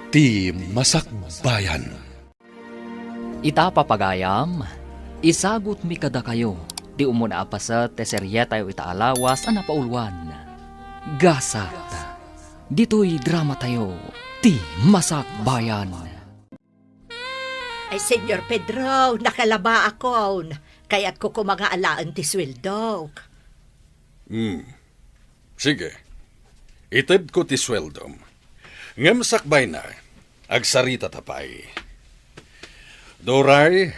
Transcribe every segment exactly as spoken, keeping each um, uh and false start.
Ti Masakbayan. Ita, papagayam, isagutmi kadakayo ti umuna a paset ti serietayo ita a lawas a napauluan, Gasat. Ditoy dramatayo, Ti Masakbayan. Ay, Señor Pedro, nakalabaakon. Kayatko koma nga alaen ti sueldok. Hmm. Sige. Itedko ti sueldom. Ngem sakbayna, agsaritata pay. Doray,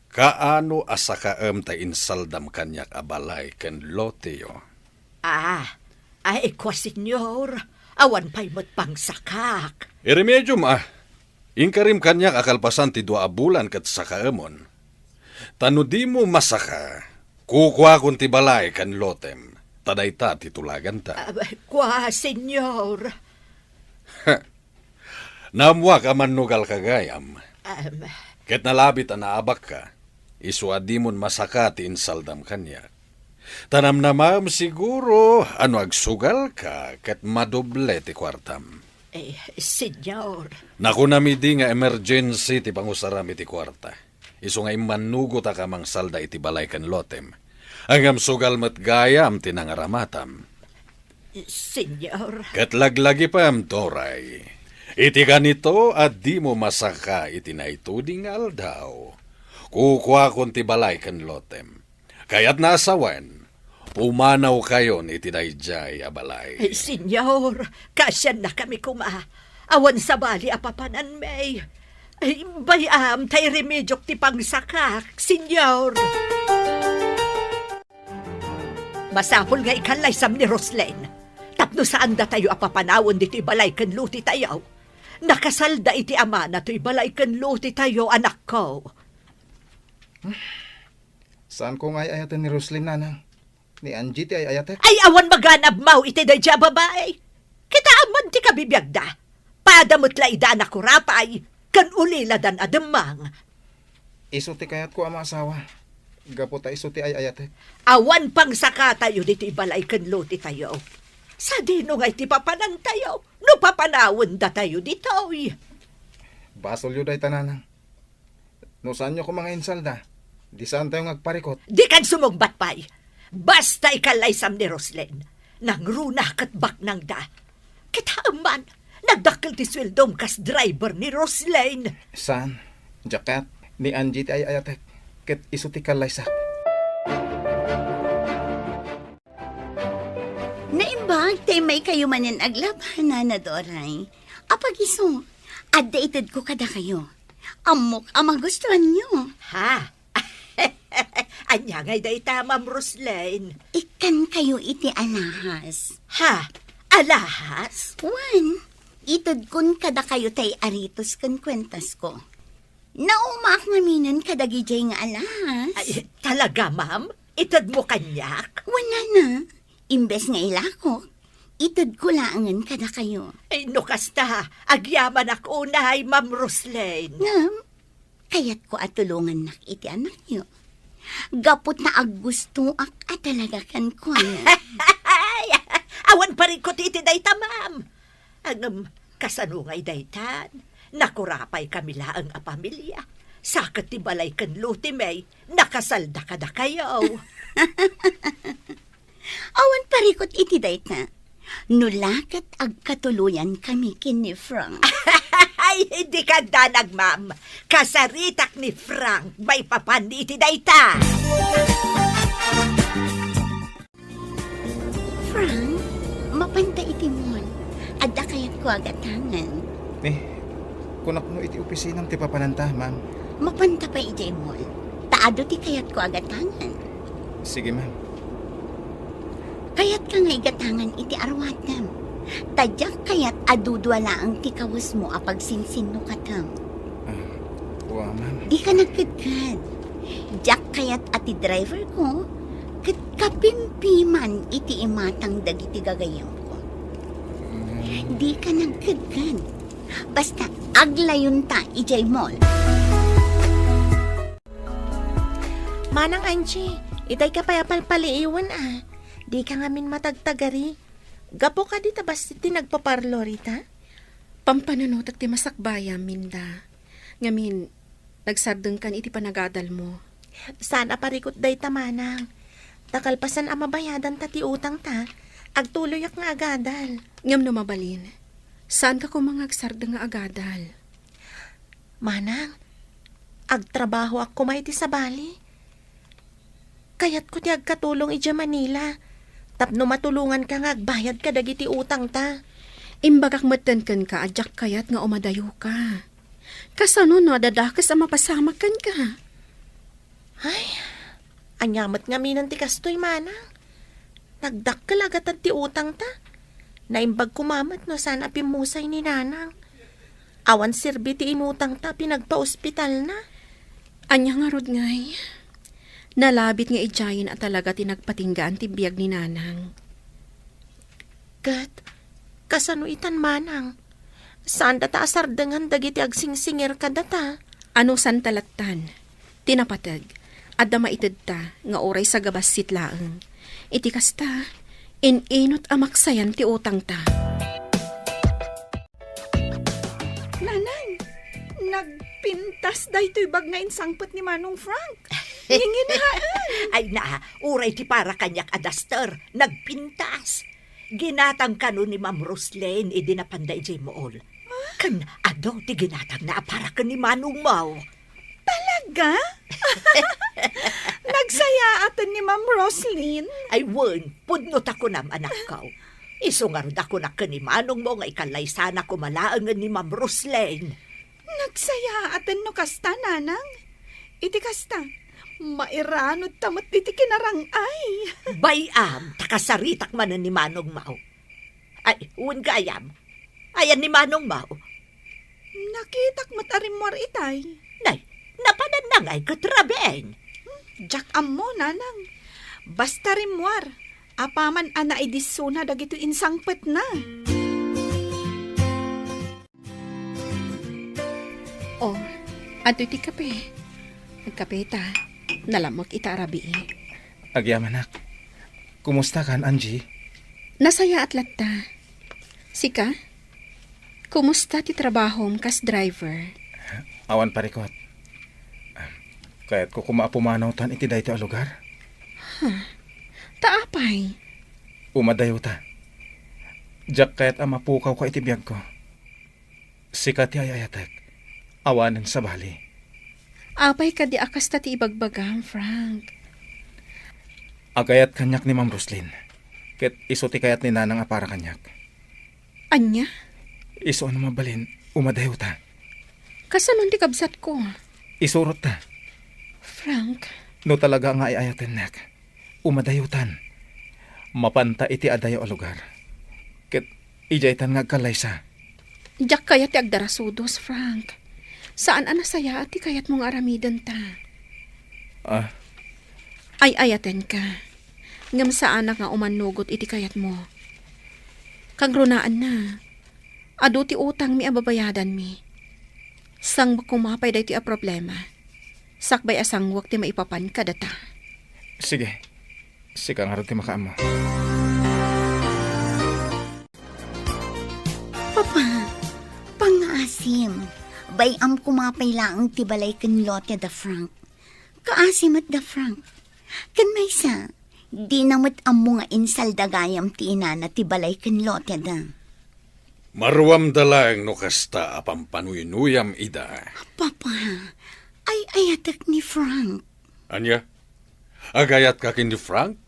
kaano a sakaem ta insaldam kaniak a balay ken loteyo? Ah, ay, kua, Señor, awan pay met pangsakak. Iremediom, a. Inkarim kaniak a kalpasan ti dua a bulan ket sakaemon. Ta no dimo masaka, kukuakon ti balay ken lotem, ta dayta ti tulaganta. Ah, kua, Señor. Naammoak a mannugalka gayam. Am. Ket nalabit a naabakka, isu a dimon masaka ti insaldam kaniak. Ta namnamaem siguro a no agsugalka ket madoble ti kuartam. Eh, Señor. Nakunam idi nga emergency ti pangusaram iti kuarta. Isu nga immannugotak a mangsalda iti balay ken lotem. Ngem sugal met gayam ti nangaramatam. Señor. Ket laglagipem, Doray. Iti kanito a dimo masaka iti naituding nga aldaw, kukuakon ti balay ken lotem. Kayatna a sawen, pumanawkayon iti daydiay a balay. Ay, Señor, kaasiannakami koma. Awan sabali a papananmi. Ay, bay-am ta iremediok ti pangsakak, Señor. Masapul nga ikallaysam ni Roslyn tapno saan datayo a papanawen ditoy balay ken lotetayo. Nakasalda iti amana toy balay ken lotetayo, anakko. Saanko nga ay-ayaten ni Roslyn, nanang. Ni Angie ti ay-ayatek. Ay, awan maganabmaw iti daydiay a babai. Kitaem man ti kabibiagda. Pada met la ida a nakurapay, ken uliladan a demmang. Isu ti kayatko a maasawa. Gapu ta isu ti ay-ayatek. Awan pangsakatayo ditoy balay ken lotetayo. Sadino ngay ti papanantayo no papanawendatayo ditoy? Basolyo dayta, nanang. No saanyo koma nga insalda, di saantayo nga agparikot. Dikan sumungbat pay. Basta ikallaysam ni Roslyn. Nangruna ket baknangda. Kitaem man, nagdakkel ti sueldom kas driver ni Roslyn. Saan? Diak kayat. Ni Angie ti ay-ayatek. Ket isu ti kallaysak. Naimbag ta immaykayo manen aglaba, Nana Doray. Apagiso, adda itedko kadakayo. Ammok a magustuanyo. Ha? Ania ngay dayta, Ma'am Roslyn? Ikkankayo iti alahas. Ha? Alahas? Wen, itedkon kadakayo tay aritos ken kuentasko. Naumaak ngaminen kadagidiay nga alahas. Ay, talaga, ma'am? Itedmo kaniak? Wen, nana. Imbes nga ilakok, itedko laengen kadakayo. Ay, no kasta, agyamanak unay, Ma'am Roslyn. Ngem, kayatko a tulongannak iti anakyo. Gapu ta aggustoak a talaga kenkuana. Ay, awan parikot iti dayta, ma'am. Ngem, kasano ngay daytan? Nakurapaykami laeng a pamilia. Sa ket ti balay ken lotemi, nakasalda kadakayo. Awan parikot iti dayta. No la ket agkatuloyankami ken ni Frank. Ay, dika agdanag, ma'am. Kasaritak ni Frank maipapan iti dayta. Frank, mapanta iti mall. Adda kayatko a gatangen. Eh, kunak no iti opisinam ti papananta, ma'am. Mapanta pay idiay mall. Ta adu ti kayatko a gatangen. Sige, ma'am. Kayatka nga igatangan iti aruatem. Ta diak kayat a dudua laeng ti kawesmo a pagsinsinnukatem. Ah, wa, ma'am. Dika nagkedked. Diak kayat a ti driverko ket kapimpiman iti imatang dagiti gagayyemko. Mm. Dika nagkedked. Basta aglayonta idiay mall. Manang Angie, itay ka pay a palpaliiwen a. Dika ngamin matagtagari. Gapu kadi ta bassit ti nagpaparlo rita? Pampanunotek ti masakbayam, Minda. Ngamin, nagsardengkan iti panagadalmo. Saan a parikut dayta, manang. Ta kalpasan a mabayadanta ti utangta, agtuloyak nga agadal. Ngem no mabalin, saanka koma nga agsardeng nga agadal. Manang, agtrabahoak koma iti sabali. Kayatko ti agkatulong idiay Manila tapno matulonganka nga agbayad kadagiti utangta. Imbagak metten kenka a diak kayat nga umadayoka. Kasano no adda dakes a mapasamak kenka? Ay, ania met ngaminen ti kastoy, manang? Nagdakkel a gatad ti utangta. Naimbag koma met no saan a pimmusay ni nanang. Awan serbi ti inutangta a pinagpaospitalna. Ania ngarud ngay? Nalabit nga idiayen a talaga ti nagpatinggaan ti biag ni nanang. Ket, kasano itan, manang? Saandata a sardengan dagiti agsingsingir kadata? Anusanta lattan? Ti napateg, adda maitedta nga uray sagabassit laeng. Iti kasta, in-inut a maksayan ti utangta. Nanang, nagpintas daytoy bag nga insangpet ni Manong Frank. Nginginaen. Ay na, uray ti para kaniak a duster, nagpintas. Ginatang kano ni Ma'am Roslyn idi napanda idiay Mool. Ken adu ti ginatangna a para ken ni Manong Mau. Talaga? Nagsayaaten ni Ma'am Roslyn? Ay wen, pudno ta kunam, anakko. Isu ngarud a kunak ken ni Manong Mau nga ikallaysana koma laengen ni Ma'am Roslyn. Nagsayaaten no kasta, nanang. Iti kasta, mairanudta met iti kinarang-ay. Bay-am, ta kasaritak manen ni Manong Mau. Ay, wen gayam. Ayan ni Manong Mau. Nakitak met a rimmuar itay. Nay, napananna ngay ket rabiin. Hmm, diak ammo, nanang. Basta rimmuar, apaman a naidissona dagitoy insangpetna. Oh, adtoy ti kape. Agkape ta. Nalamek ita a rabii. Agyamanak. Kumusta kan, Angie? Nasayaat latta. Sika? Kumusta ti trabahom kas driver? Awan parikot. Kayatko koma a pumanawtan iti daytoy a lugar. Huh. Ta apay? Umadayota. Diak kayat a mapukawka iti biagko. Sika ti ay-ayatek. Awanen sabali. Apay kadi a kasta ti ibagbagam, Frank? Agayat kaniak ni Ma'am Roslyn. Ket isu ti kayat ni Nanang a para kaniak. Ania? Isu a no mabalin, umadayota. Kasanon ti kabsatko? Isurotta. Frank. No talaga nga ay-ayatennak, umadayotan. Mapanta iti adayo a lugar. Ket idiaytan nga agkallaysa. Diak kayat ti agdarasudos, Frank. Saan a nasayaat ti kayatmo nga aramidenta. Ah? Ay-ayatenka. Ngem saanak nga umannugot iti kayatmo. Kagrunaanna, adu ti utangmi a babayadanmi. Sanguek koma pay daytoy a problema. Sakbay a sanguek ti maipapan kadata. Sige. Sika ngarud ti makaammo. Papa, pangngaasim. Bay-am koma pay laeng ti balay ken lote da Frank. Kaasi met da Frank. Ken maysa, dina met ammo nga insalda gayam ti inana ti balay ken lote da. Maruamda laeng no kasta a pampanuynuyam ida. Papa, ay-ayatek ni Frank. Ania? Agayatka ken ni Frank?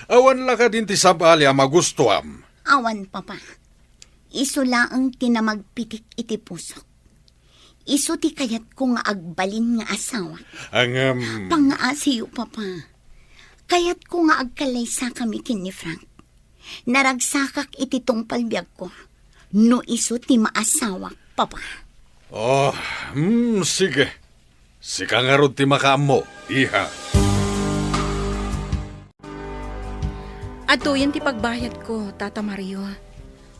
Awan la kadin ti sabali a magustuam? Awan, Papa. Isu laeng ti namagpitik iti pusok. Isu ti kayatko nga agbalin nga asawak. Ngem, pangngaasiyo, Papa. Kayatko nga agkallaysakami ken ni Frank. Naragsakak iti tungpal biagko no isu ti maasawak, Papa. Oh, hmm, sige. Sika ngarud ti makaammo, iha. Adtoyen ti pagbayadko, Tata Mario.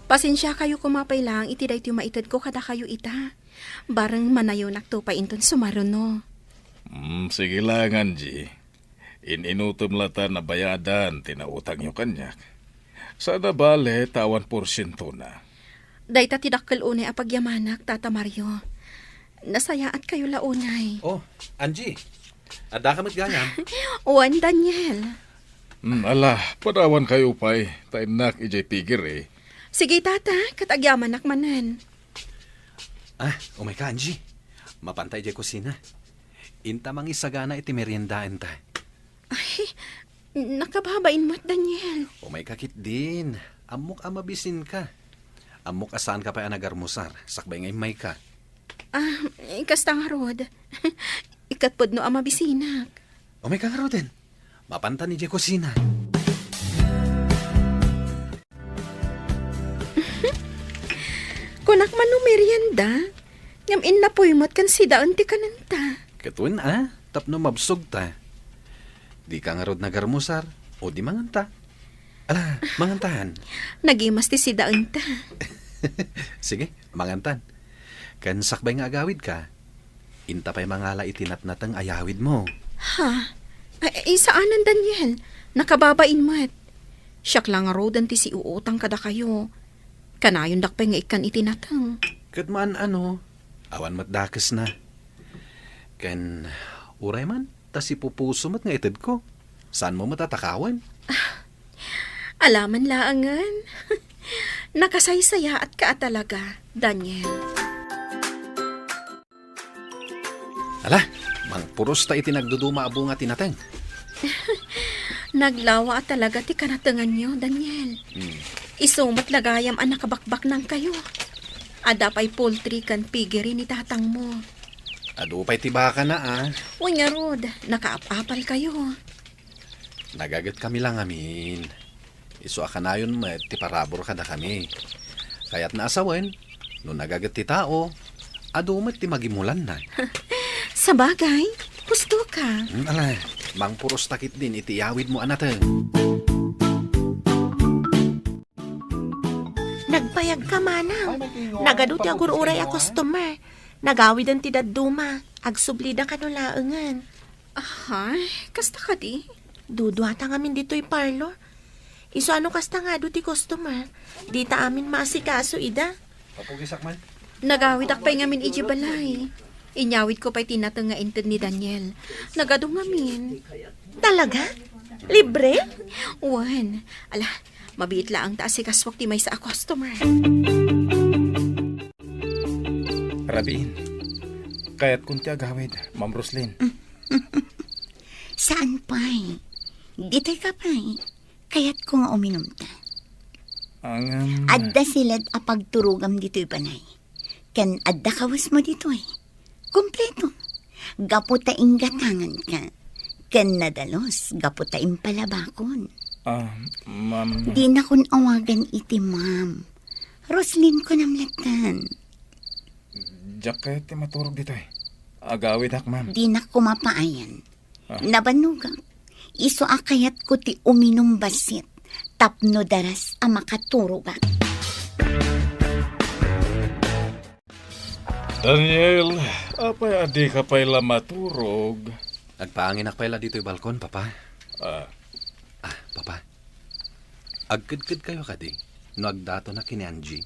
Pasensiakayo koma pay laeng iti daytoy maitedko kadakayo ita. Bareng manayonakto pay inton sumaruno. Hmm, sige laeng, Angie. In-inutem lata a bayadan ti nautangyo kaniak. Saan a bale ta awan porsientona. Dayta ti dakkel unay a pagyamanak, Tata Mario. Nasayaatkayo la unay. Oh, Angie. Addaka met gayam? Wen, Daniel. Hmm, ala, padawankayo pay, ta innak idiay pigiri. Sige, Tata, ket agyamanak manen. Ah, umayka, Angie. Mapanta idiay kusina. Inta mangisagana iti meriendaenta. Ay, nakababain met, Daniel. Umayka ketdin. Ammok a mabisinka. Ammok a saanka pay a nagarmusar, sakbay nga immayka. Ah, kasta ngarud. Ikat pudno a mabisinak. Umayka ngaruden. Mapantan idiay kusina. Kunak man no merienda, ngem innapuy met ken sidaen ti kanenta. Ket wen a, tapno mabsogta. Dika ngarud nagarmusar, o di manganta. Ala, mangantan. Nagimas ti sidaenta. Sige, mangantan. Ken sakbay nga agawidka, inta pay mangala iti natnateng a yawidmo. Ha? Ay, ay, saanen, Daniel. Nakababain met. Siak la ngaruden ti siuutang kadakayo. Kanayondak pay nga ikkan iti nateng. Ket maan-ano, awan met dakesna. Ken uray man, ta sipupuso met nga itedko. Saanmo met a takawen? Alaman laengen. Nakasaysayaatka a talaga, Daniel. Ala, mangpurosta iti nagduduma a bunga ti nateng. Naglawa a talaga ti kanatenganyo, Daniel. Hmm. Isu met la gayam a nakabakbaknangkayo. Adda pay poultry ken piggery ni tatangmo. Adu pay ti bakana, a. Wen ngarud, nakaap-apalkayo. Nagagetkami la ngamin. Isu a kanayon met ti parabur kadakami. Kayatna a sawen, no nagaget ti tao, adu met ti magimulanna. Sabagay, husto ka. Hmm, ala, mangpurosta ketdin iti yawidmo a nateng. Nagpayagka, manang. Nagadu ti agur-uray a customer. Nagawiden ti dadduma. Agsublida kano laengen. Aha, kasta kadi? Duduata ngamin ditoy parlor. Isu a no kasta nga adu ti customer, dita amin maasikaso ida. Papugisak man. Nagawidak pay ngamin idiay balay. Inyawidko pay ti nateng nga inted ni Daniel. Nagadu ngamin. Talaga? Libre? Wen. Ala, mabiit laeng ta asikasuak ti maysa a customer. Rabiin, kayatkon ti agawid, Ma'am Roslyn. Saan pay? Ditoy ka pay. Kayatko nga uminumta. Ngem adda siled a pagturogam ditoy balay. Ken adda kawesmo ditoy. Kompleto. Gapu ta inggatanganka. Ken nadalus gapu ta impalabakon. Ah, ma'am. Dinakon awagan iti ma'am. Roslyn kunam latta. Diak kayat ti maturog ditoy. Agawidak, ma'am. Dinak koma paayan. Ah. Nabannogak. Isu a kayatko ti uminum bassit tapno daras a makaturogak. Daniel, apay a dika pay la maturog? Agpaanginak pay la ditoy balkon, Papa. Ah. Ah, Papa. Agkedkedkayo kadi no agdatona ken ni Angie?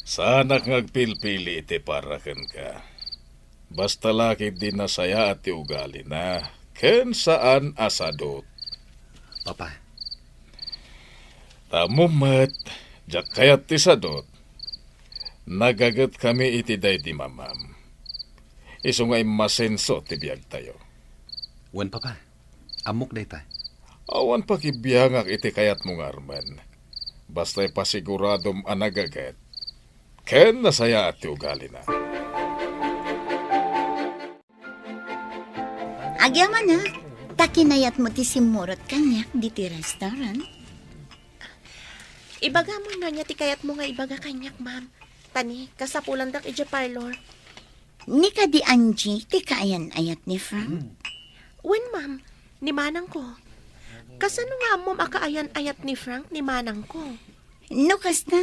Saanak nga agpilpili iti para kenka. Basta la ketdi nasayaat ti ugalina, ken saan a sadut. Papa. Ta ammom met, diak kayat ti sadut. Nagagetkami iti daydi mamam. Isu nga immasenso ti biagtayo. Wen, Papa. Ammok dayta. Awan pakibiangak iti kayatmo nga armen. Basta ipasiguradom a nagaget ken nasayaat ti ugalina. Agyamanak, ta kinayatmo ti simmurot kaniak ditoy restaurant. Ibagam no ania ti kayatmo nga ibaga kaniak, ma'am. Ta ni, kasapulandak idiay parlor. Ni kadi Angie ti kaayan-ayat ni Frank? Hmm. Wen, ma'am. Ni manangko. Kasano nga ammom a kaayan-ayat ni Frank ni manangko? No kasta,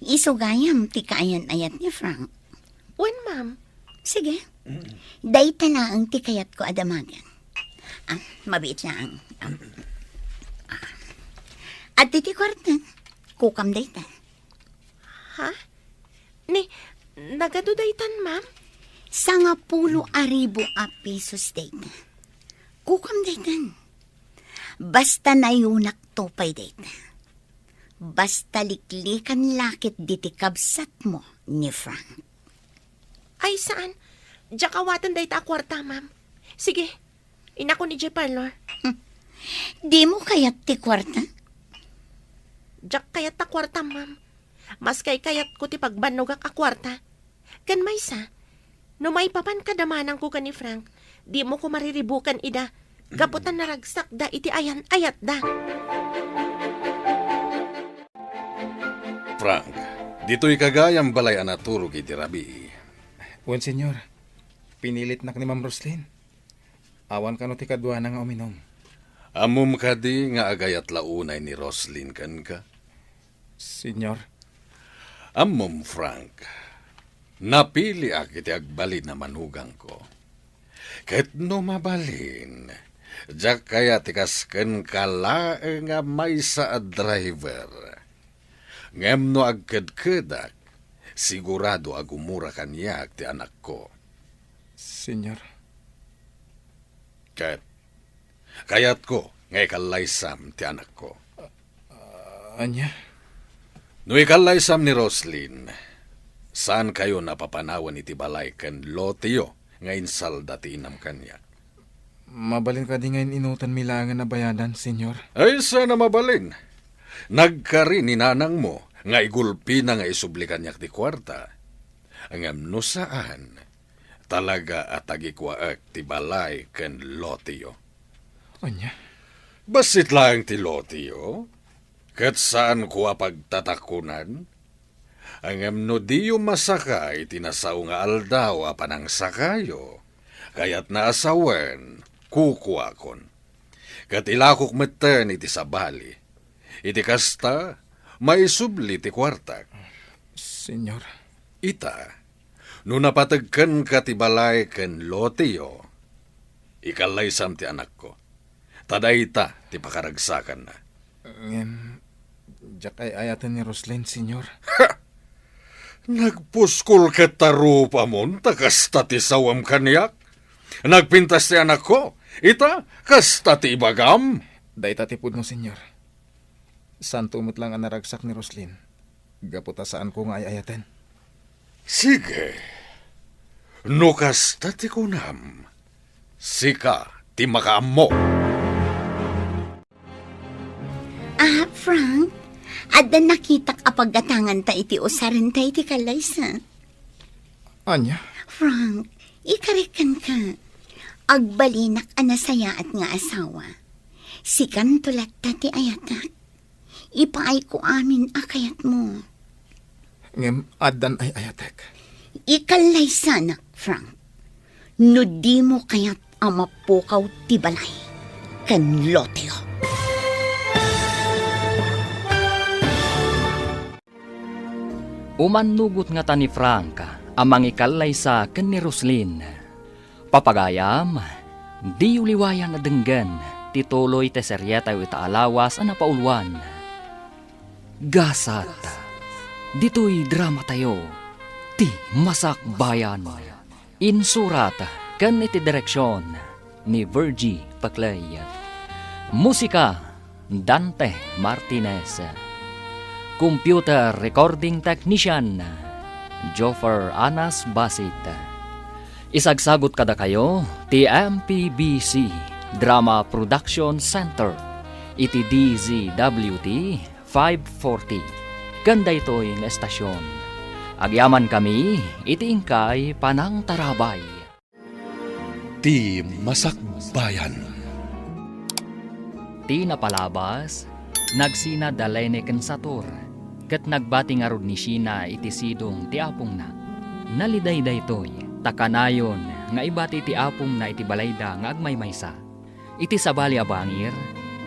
isu gayam ti kaayan-ayat ni Frank. Wen, ma'am. Sige. Dayta laeng ti kayatko a damagen. Ah, mabiit laeng. Ah. Ah. Adtoy ti kuarta. Kukam dayta. Ha? Ni, nagadu daytan, ma'am? Sangapulo a ribu a pesos dayta. Kukam daytan. Basta nayunak to pay dayta. Basta liklikan la ket diti kabsatmo ni Frank. Ay, saan. Diak awaten dayta a kuarta, ma'am. Sige, inakon idiay parlor. Hmm. Dimo kayat ti kuarta? Diak kayat ta kuarta, ma'am. Maskay kayatko ti pagbannogak a kuarta. Ken maysa, no maipapan kadamananko ken ni Frank, dimo ko mariribukan ida, gapu ta naragsakda iti ayan-ayatda. Frank, ditoy ka gayam balay a naturog iti rabii. Wen, Senyor. Pinilitnak ni Ma'am Roslyn. Awan kano ti kaduana nga uminum. Ammom kadi nga agayat la unay ni Roslyn kenka? Senyor. Ammom, Frank, napiliak iti agbalin a manugangko. Ket no mabalin, diak kayat ti kas kenka laeng a maysa a driver. Ngem no agkedkedak, sigurado a gumura kaniak ti anakko. Senyor. Ket kayatko nga ikallaysam ti anakko. Ah, ania? No ikallaysam ni Roslyn, saankayon a papanawen iti balay ken loteyo nga insalda ti inam kaniak. Mabalin kadi nga in-inutanmi laengen a bayadan, Senyor? Ay, saan a mabalin. Nagkari ni nanangmo nga igulpina nga isubli kaniak ti kuarta. Ngem no saan, talaga a tagikuaek ti balay ken loteyo. Ania? Bassit laeng ti loteyo, ket saanko a pagtatakunan. Ngem no diyo masaka iti nasao nga aldaw a panangsakayo, kayatna a sawen, kukuakon. Ket ilakok metten iti sabali. Iti kasta, maisubli ti kuartak. Senyor. Ita, no napateg kenka ti balay ken loteyo, ikallaysam ti anakko. Ta dayta ti pakaragsakanna. Ngem, diak ay-ayaten ni Roslyn, Senyor. Ha! Nagpuskol ket tarupamon ta kasta ti sawem kaniak. Nagpintas ti anakko. Ita, kasta ti ibagam. Dayta ti pudno, Senyor. Saanto met lang a naragsak ni Roslyn. Gapu ta saanko nga ay-ayaten. Sige. No kasta ti kunam, sika ti makaammo. Ah, Frank, adda nakitak a paggatanganta iti usarenta iti kallaysa. Ania? Frank, ikarik kenka. Agbalinak a nasayaat nga asawa. Sikanto latta ti ayatak. Ipaayko amin a kayatmo. Ngem addan ay-ayatek. Ikallaysanak, Frank. No dimo kayat a mapukaw ti balay ken loteyo. Umannugot ngata ni Frank a mangikallaysa ken ni Roslyn. Papagayam, diyo liwayan a denggen ti tuloy ti serietayo ita a lawas a napauluan. Gasat, ditoy dramatayo, Ti Masakbayan. Insurat ken iti direksion ni Virgie Paclay. Musika, Dante Martinez. Computer Recording Technician, Joffer Anas Basit. Isagsagut kadakayo ti M P B C Drama Production Center iti D Z W T five forty. Ken daytoy nga estasion, agyamankami iti inkay panangtarabay. Ti Masakbayan. Ti napalabas, nagsina da Lene ken Sator, ket nagbati ngarud ni Sheena iti sidong ti apongna. Naliday daytoy, ta kanayon nga ibati ti apongna iti balayda nga agmaymaysa. Iti sabali a bangir,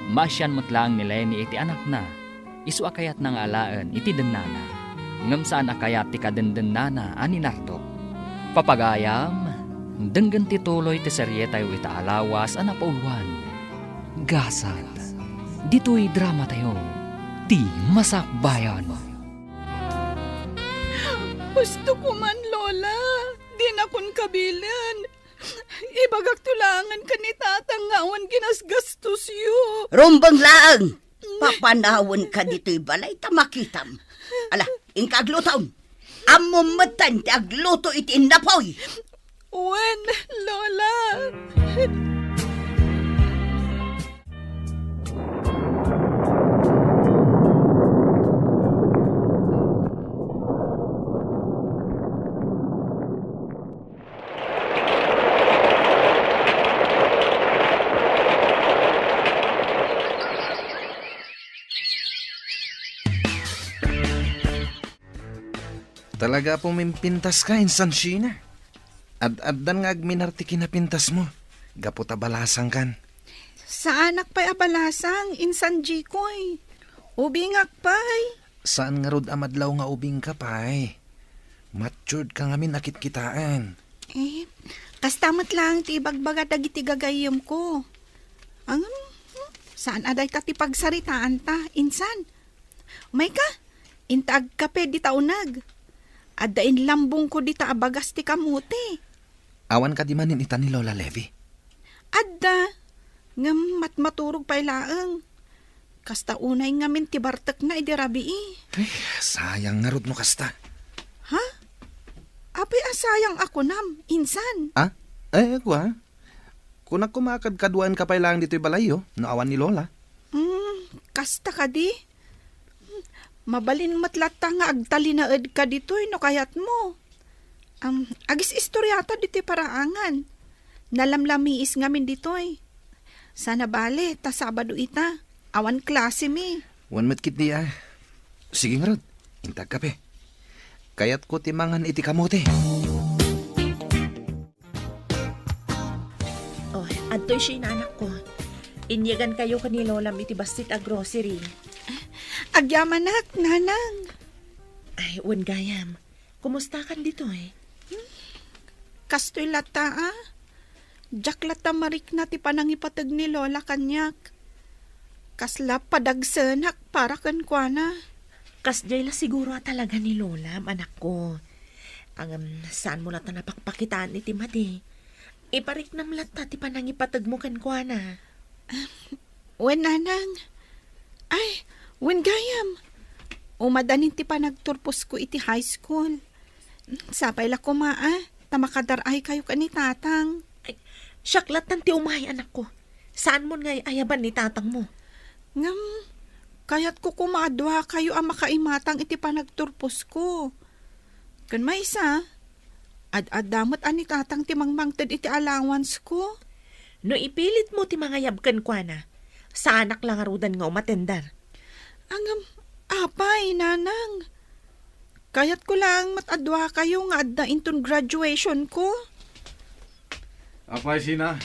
maasian met laeng ni Leni iti anakna, isu a kayatna nga alaen iti dennana, ngem saan a kayat ti kadendennana a ni Nardo. Papagayam, denggen ti tuloy ti serietayo ita a lawas a napauluan. Gasat, ditoy dramatayo, Ti Masakbayan. Pusto ko man, Lola. Dinakon kabilen. Ibagakto laengen ken ni Tatang nga awan ginasgastosyo. Rumbeng laeng! Papanawenka ditoy balay ta makitam. Ala, inka aglutom. Ammom metten ti agluto iti innapoy. Wen, Lola. Talaga pumimpintas ka, insan Sheena. Ad-addan nga agminar ti kinapintasmo, gapu ta balasangkan. Saanak pay a balasang, insan Jikoy. Ubingak pay. Saan ngarud a madlaw nga ubingka pay. Matured ka ngamin a kitkitaen. Eh, kasta met laeng ti ibagbaga dagiti gagayyemko. Ngem, hmm, saan a dayta ti pagsaritaanta, insan. Umayka, inta agkape dita uneg. Adda inlambongko dita a bagas ti kamote. Awan kadi manen ita ni Lola Levi? Adda, ngem matmaturog pay laeng. Kasta unay ngamin ti bartekna idi rabii. Ay, sayang ngarud no kasta. Ha? Apay a sayang a kunam, insan? Ah? Eh, kua? Kunak koma a kadkaduaenka pay laeng ditoy balayyo, no awan ni Lola. Hmm, kasta kadi? Mabalin met latta nga agtalinaedka ditoy no kayatmo. Am, agis-istoriata ditoy paraangan. Nalamlamiis ngamin ditoy. Sana bale, ta Sabado ita. Awan klase mi. Wen met ketdi a. Sige ngarud, inta agkape. Kayatko ti mangan iti kamote. Oh, adtoy Sheena, anakko. Inyegankayo ken ni Lolam iti bassit a grocery. Agyamanak, Nanang. Ay, wen gayam. Kumustakan ditoy? Kastoy latta, a. Diak latta marikna ti panangipateg ni Lola kaniak. Kasla padagsenak para kenkuana. Kasdiay la siguro a talaga ni Lolam, anakko. Ngem, saanmo latta napakpakitaan iti madi. Ipariknam latta ti panangipategmo kenkuana. Wen, Nanang. Ay, wen gayam. Umadanin ti panagturposko iti high school. Sapay la koma, a, ta makadar-aykayo ken ni Tatang. Ay, siak lattan ti umay, anakko. Saanmon nga ay-ayaban ni tatangmo? Ngem, kayatko koma a duakayo a makaimatang iti panagturposko. Ken maysa, ad-adda met a ni Tatang ti mangmangted iti allowance ko. No ipilitmo ti mangayab kenkuana, saanak la ngaruden nga umatender. Ngem, apay, Nanang? Kayatko laeng met a duakayo nga adda inton graduation ko. Apay, Sheena,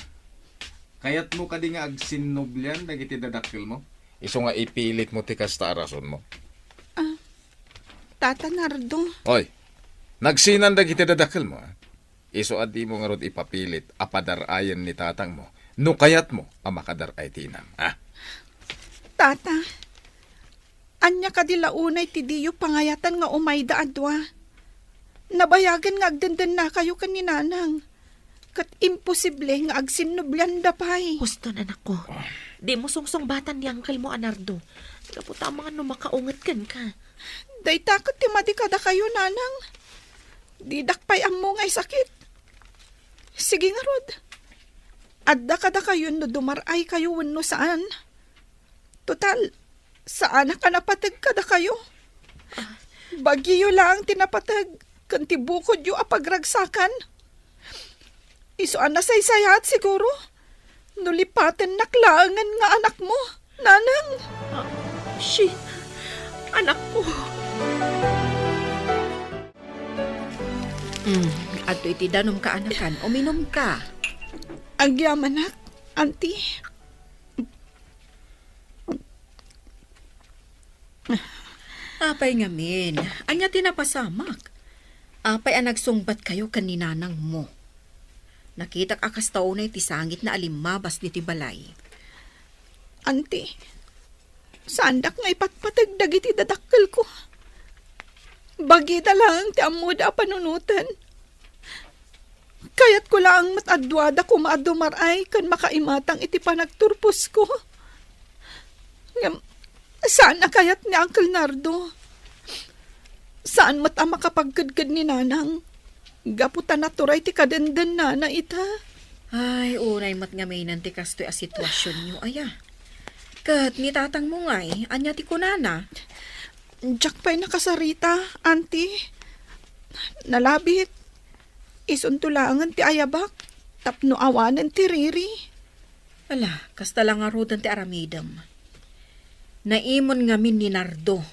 kayatmo kadi nga agsinnublian dagiti dadakkelmo? Isu nga ipilitmo ti kasta a rasonmo. Ah, Tata Nardo. Oy, nagsinan dagiti dadakkelmo, a? Isu a dimo ngarud ipapilit a padar-ayen ni tatangmo no kayatmo a makadar-ay ti inam, a? Tata, ania kadi la unay ti diyo pangayatan nga umayda a dua? Nabayagen nga agdendennakayo ken ni Nanang. Ket imposible nga agsinnublianda pay. Huston, anakko. Dimo sungsungbatan ni angkelmo a Nardo. Gapu ta amangan no makaunget kenka. Dayta ket ti madi kadakayo, Nanang. Didak pay ammo nga isakit. Sige ngarud. Adda kadakayo no dumar-aykayo wenno saan. Total, saanak a napateg kadakayo. Bagyo laeng ti napateg ken ti bukodyo a pagragsakan. Isu a nasaysayaat siguro no lipatennak laengen nga anakmo, Nanang. Ah, shi, anakko. Hmm, adtoy ti danom, kaanakan. Uminumka. Agyamanak, Auntie. Apay ngamin, ania ti napasamak? Apay a nagsungbatkayo ken ni nanangmo? Nakitak a kasta unay ti sangitna a limmabas ditoy balay. Auntie, saandak nga ipatpateg dagiti dadakkelko. Bagida laeng ti ammoda a panunoten. Kayatko laeng met a duada koma a dumar-ay ken makaimatang iti panagturposko. Ngem, saan a kayat ni Uncle Nardo. Saan met a makapagkedked ni Nanang. Gapu ta naturay ti kadendennana ita. Ay, unay met ngamin ti kastoy a situasionyo, aya. Ket ni tatangmo ngay, ania ti kunana? Diak pay nakasarita, Auntie. Nalabit. Isunto laengen ti ayabak tapno awanen ti riri. Ala, kasta la ngaruden ti aramidem. Naimon ngamin ni Nardo.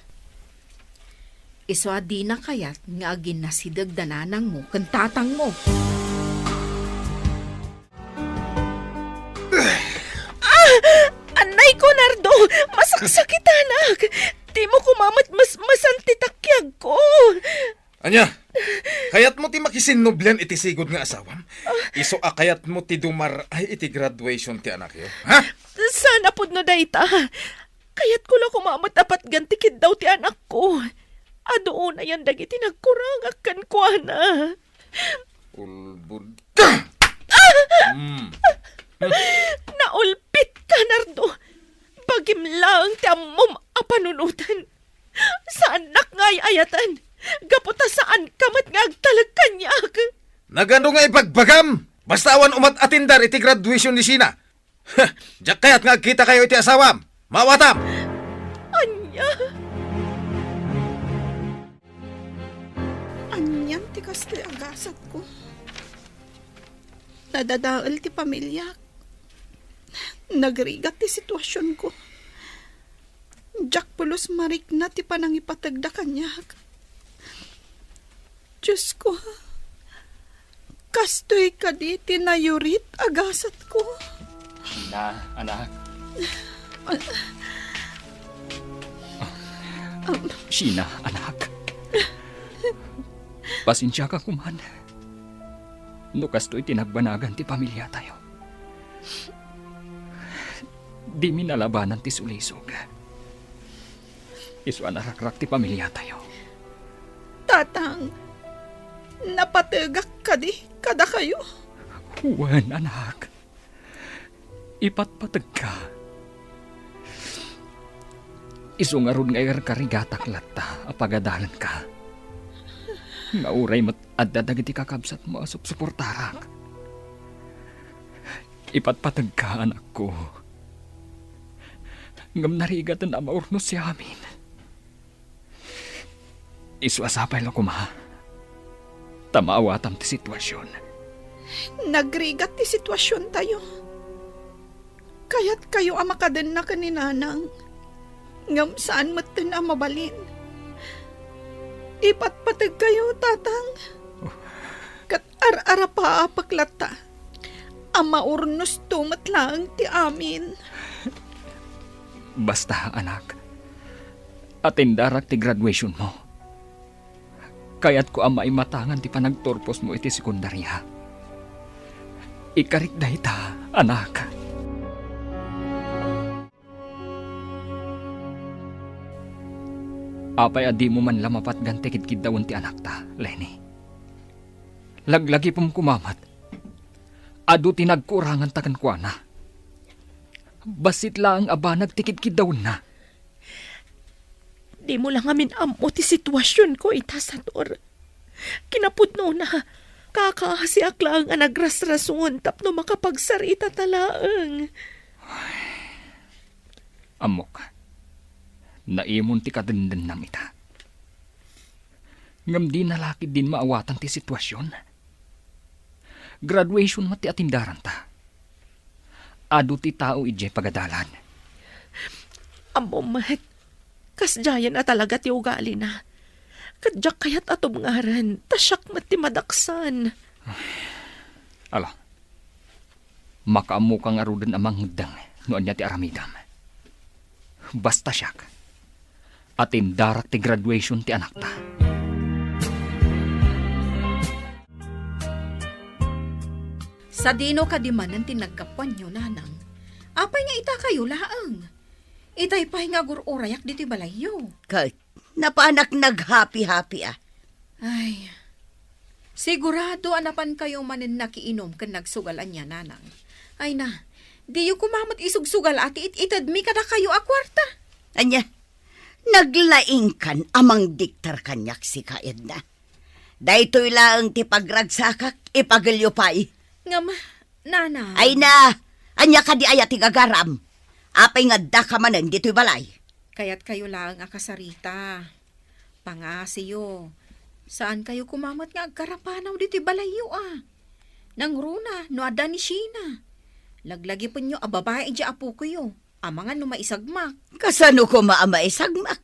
Isu a dina kayat nga aginnasideg da nanangmo ken tatangmo. Ah! Anay ko, Nardo! Masaksakitanak! Dimo koma met masmasan ti takiagko! Ania? Kayatmo ti makisinnublian iti sigud nga asawam? Isu a kayatmo ti dumar-ay iti graduation ti anakyo? Ha? Saan a pudno dayta. Kayatko la koma met a patgan ti kiddaw ti anakko. Adu unayen dagiti nagkurangak kenkuana. Ulbod ka! Mm. Naulpit ka, Nardo. Bagim laeng ti ammom a panunoten. Saannak nga ay-ayaten, gapu ta saanka met nga agtalek kaniak. Nagano nga ibagbagam? Basta awan umat atindar iti graduation ni Sheena. Diak kayat nga agkitakayo iti asawam. Maawatam! Ania? Anian ti kastoy a gasatko? Nadadael ti pamiliak. Nagrigat ti situasionko. Diak pulos marikna ti panangipategda kaniak. Diosko, kastoy kadi ti nayurit a gasatko? Sheena, anak. Am- Sheena, anak. Pasensiaka koman no kastoy ti nagbanagan ti pamiliatayo. Dimi nalabanan ti sulisog. Isu a narakrak ti pamiliatayo. Tatang, napategak kadi kadakayo? Wen, anak. Ipatpategka. Isu ngarud nga ikarkarigatak latta a pagadalenka. Nga uray met adda dagiti kakabsatmo a supsuportarak. Ipatpategka, anakko. Ngem narigaten a maurnos ti amin. Isu a sapay la koma ta maawatam ti situasion. Nagrigat ti situasiontayo. Kayatkayo a makadenna ken ni Nanang, ngem saan metten a mabalin. Ipatpategkayo, Tatang. Oh. Ket ar-arapaapek latta a maurnosto met laeng ti amin. Basta, anak, atendarak ti graduationmo. Kayatko a maimatangan ti panagturposmo iti sekundaria. Ikarik dayta, anak. Apay a dimo man la mapatgan ti kidkiddawen ti anakta, Lenny? Laglagipem koma met, adu ti nagkuranganta kenkuana. Bassit laeng a banag ti kidkiddawenna. Dimo la ngamin ammo ti situasionko ita, Sator. Kinapudnona, kakaasiak laeng a nagrasrason tapno makapagsarita ta laeng. Ammok, naimon ti kadendennam ita. Ngem dina la ketdin maawatan ti situasion. Graduation met ti atendaranta. Adu ti tao idiay pagadalan. Ammom met, kasdiayen a talaga ti ugalina. Ket diak kayat a tubngaran, ta siak met ti madaksan. Ala, makaammoka ngaruden a mangeddeng no ania ti aramidem. Basta siak, atendarak ti graduation ti anakta. Sadino kadi manen ti naggapuanyo, Nanang? Apay nga itakayo laeng? Itay pay nga agur-urayak ditoy balayyo. Ket Napanak naghapi-hapi a. Ay, sigurado a napankayo manen nakiinom ken nagsugal ania, nanang. Ay na, diyo koma met isugsugal a ti it-itedmi kadakayo a kuarta. Ania, naglaingkan a mangdiktar kaniak sika, Edna. Daytoy laeng ti pagragsakak, ipagelyo pay. Ngem, nanang. Ay na, ania kadi aya ti gagaram? Apay nga addaka manen ditoy balay? Kayatkayo laeng a kasarita. Pangasiyo. Saankayo koma met nga agkarapanaw ditoy balayyo a. Nangruna, no adda ni Sheena. Laglagipenyo a babai idiay apokoyo. Amangan no maisagmak. Kasano koma a maisagmak?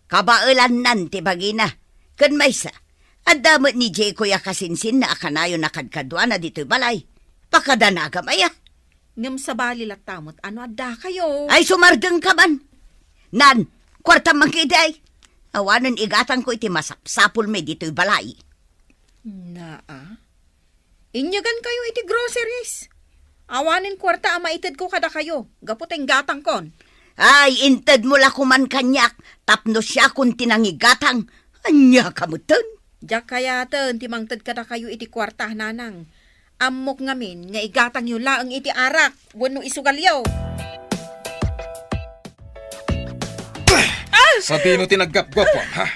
Kabaelannan ti bagina. Ken maysa, adda met ni Jeko a kasinsinna a kanayon a kadkaduana ditoy balay. Pakadanagam aya. Ngem sabali latta met a no addakayo. Ay, sumardengka man. Nan, kuartam man ketdi. Awanen igatangko iti masapsapulmi ditoy balay. Naa. Inyagankayo iti groceries. Awanen kuarta a maitedko kadakayo, gapu ta inggatangkon. Ay, intedmo la koman kaniak, tapno siakon ti nangigatang. Ania ka metten? Diak kayaten ti mangted kadakayo iti kuarta, nanang. Ammok ngamin nga igatangyo laeng iti arak wenno isugalyo. Sadino ti naggapgapam, ha?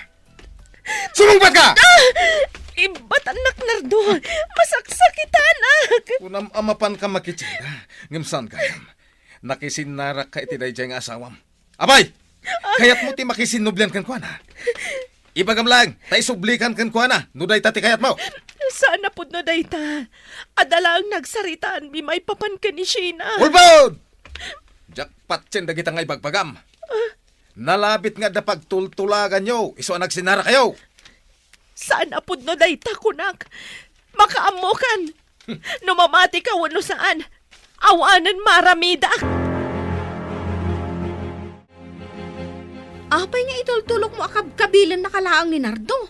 Sumungbat ka! Ah! Ibatannak, Nardo. Masaksakitanak. Kunam a mapanka makitsinda, ngem saan gayam. Nakisinnarakka iti daydiay nga asawam. Apay! Kayatmo ti makisinnublian kenkuana? Ibagam laeng, ta isublikan kenkuana no dayta ti kayatmo. Saan a pudno dayta. Adda laeng nagsaritaanmi maipapan ken ni Sheena. Ulbod! Diak patien dagita nga ibagbagam. Nalabit nga adda pagtultulaganyo isu a nagsinnarakayo. Saan a pudno dayta, kunak. Makaammokan. No mamatika wenno saan, awanen maaramidak. Apay nga itultulokmo a kabkabilennaka laeng ni Nardo?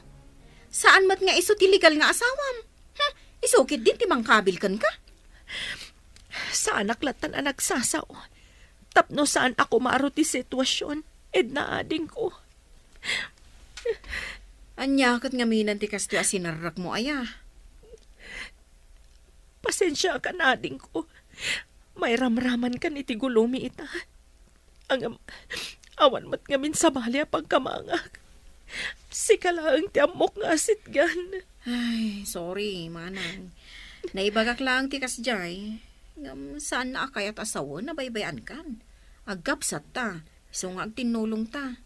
Saan met nga isu ti legal nga asawam? Hmm, isu ketdin ti mangkabil kenka. Saanak lattan a nagsasao. Tapno saan a kumaro ti sitwasyon, Edna, adingko. Ania ket ngamin ti kastoy a sinarrakmo aya? Pasensiakan, adingko. Mairamramankan iti gulomi ita. Ngem, awan met ngamin sabali a pagkamangak. Sika laeng ti ammok nga asitgan. Ay, sorry, manang. Naibagak laeng ti kasdiay. Ngem, saanna a kayat a sawen a baybay-ankan. Aggapsatta. Isu nga agtinnulongta.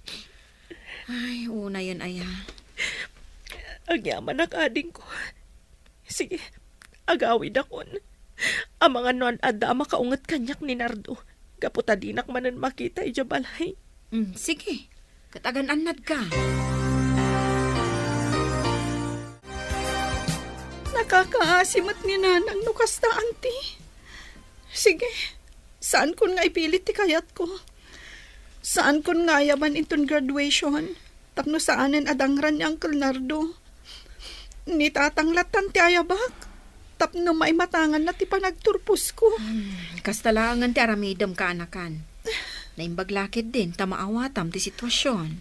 Ay, unayen aya. Agyamanak, adingko. Sige, agawidakon. Amangan no ad-adda a makaunget kaniak ni Nardo, gapu ta dinak manen makita idiay balay. Mm, sige. Ket agan-annadka. Nakakaasi met ni Nanang no kasta, Auntie. Sige, saankon nga ipilit ti kayatko. Saankon nga ayaban inton graduation, tapno saanen a dangran ni Uncle Nardo. Ni Tatang lattan ti ayabak, tapno maimatanganna ti panagturposko. Hmm, kasta laengen ti aramidem, kaanakan. Naimbag la ketdin ta maawatam ti sitwasion.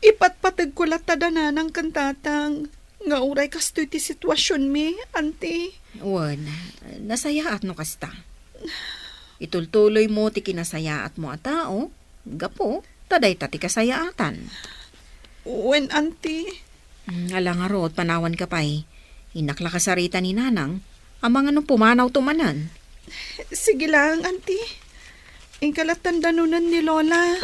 Ipatpategko latta da Nanang ken Tatang nga uray kastoy ti situasionmi, Auntie. Wen, nasayaat no kasta. Itultuloymo ti kinasayaatmo a tao, gapu ta dayta ti kasayaatan. Wen, Auntie. Mm, ala ngarud, panawanka pay. Innak la kasarita ni Nanang, amangan no pumanawto manen. Sige lang, Auntie. Inka lattan danunen ni Lola.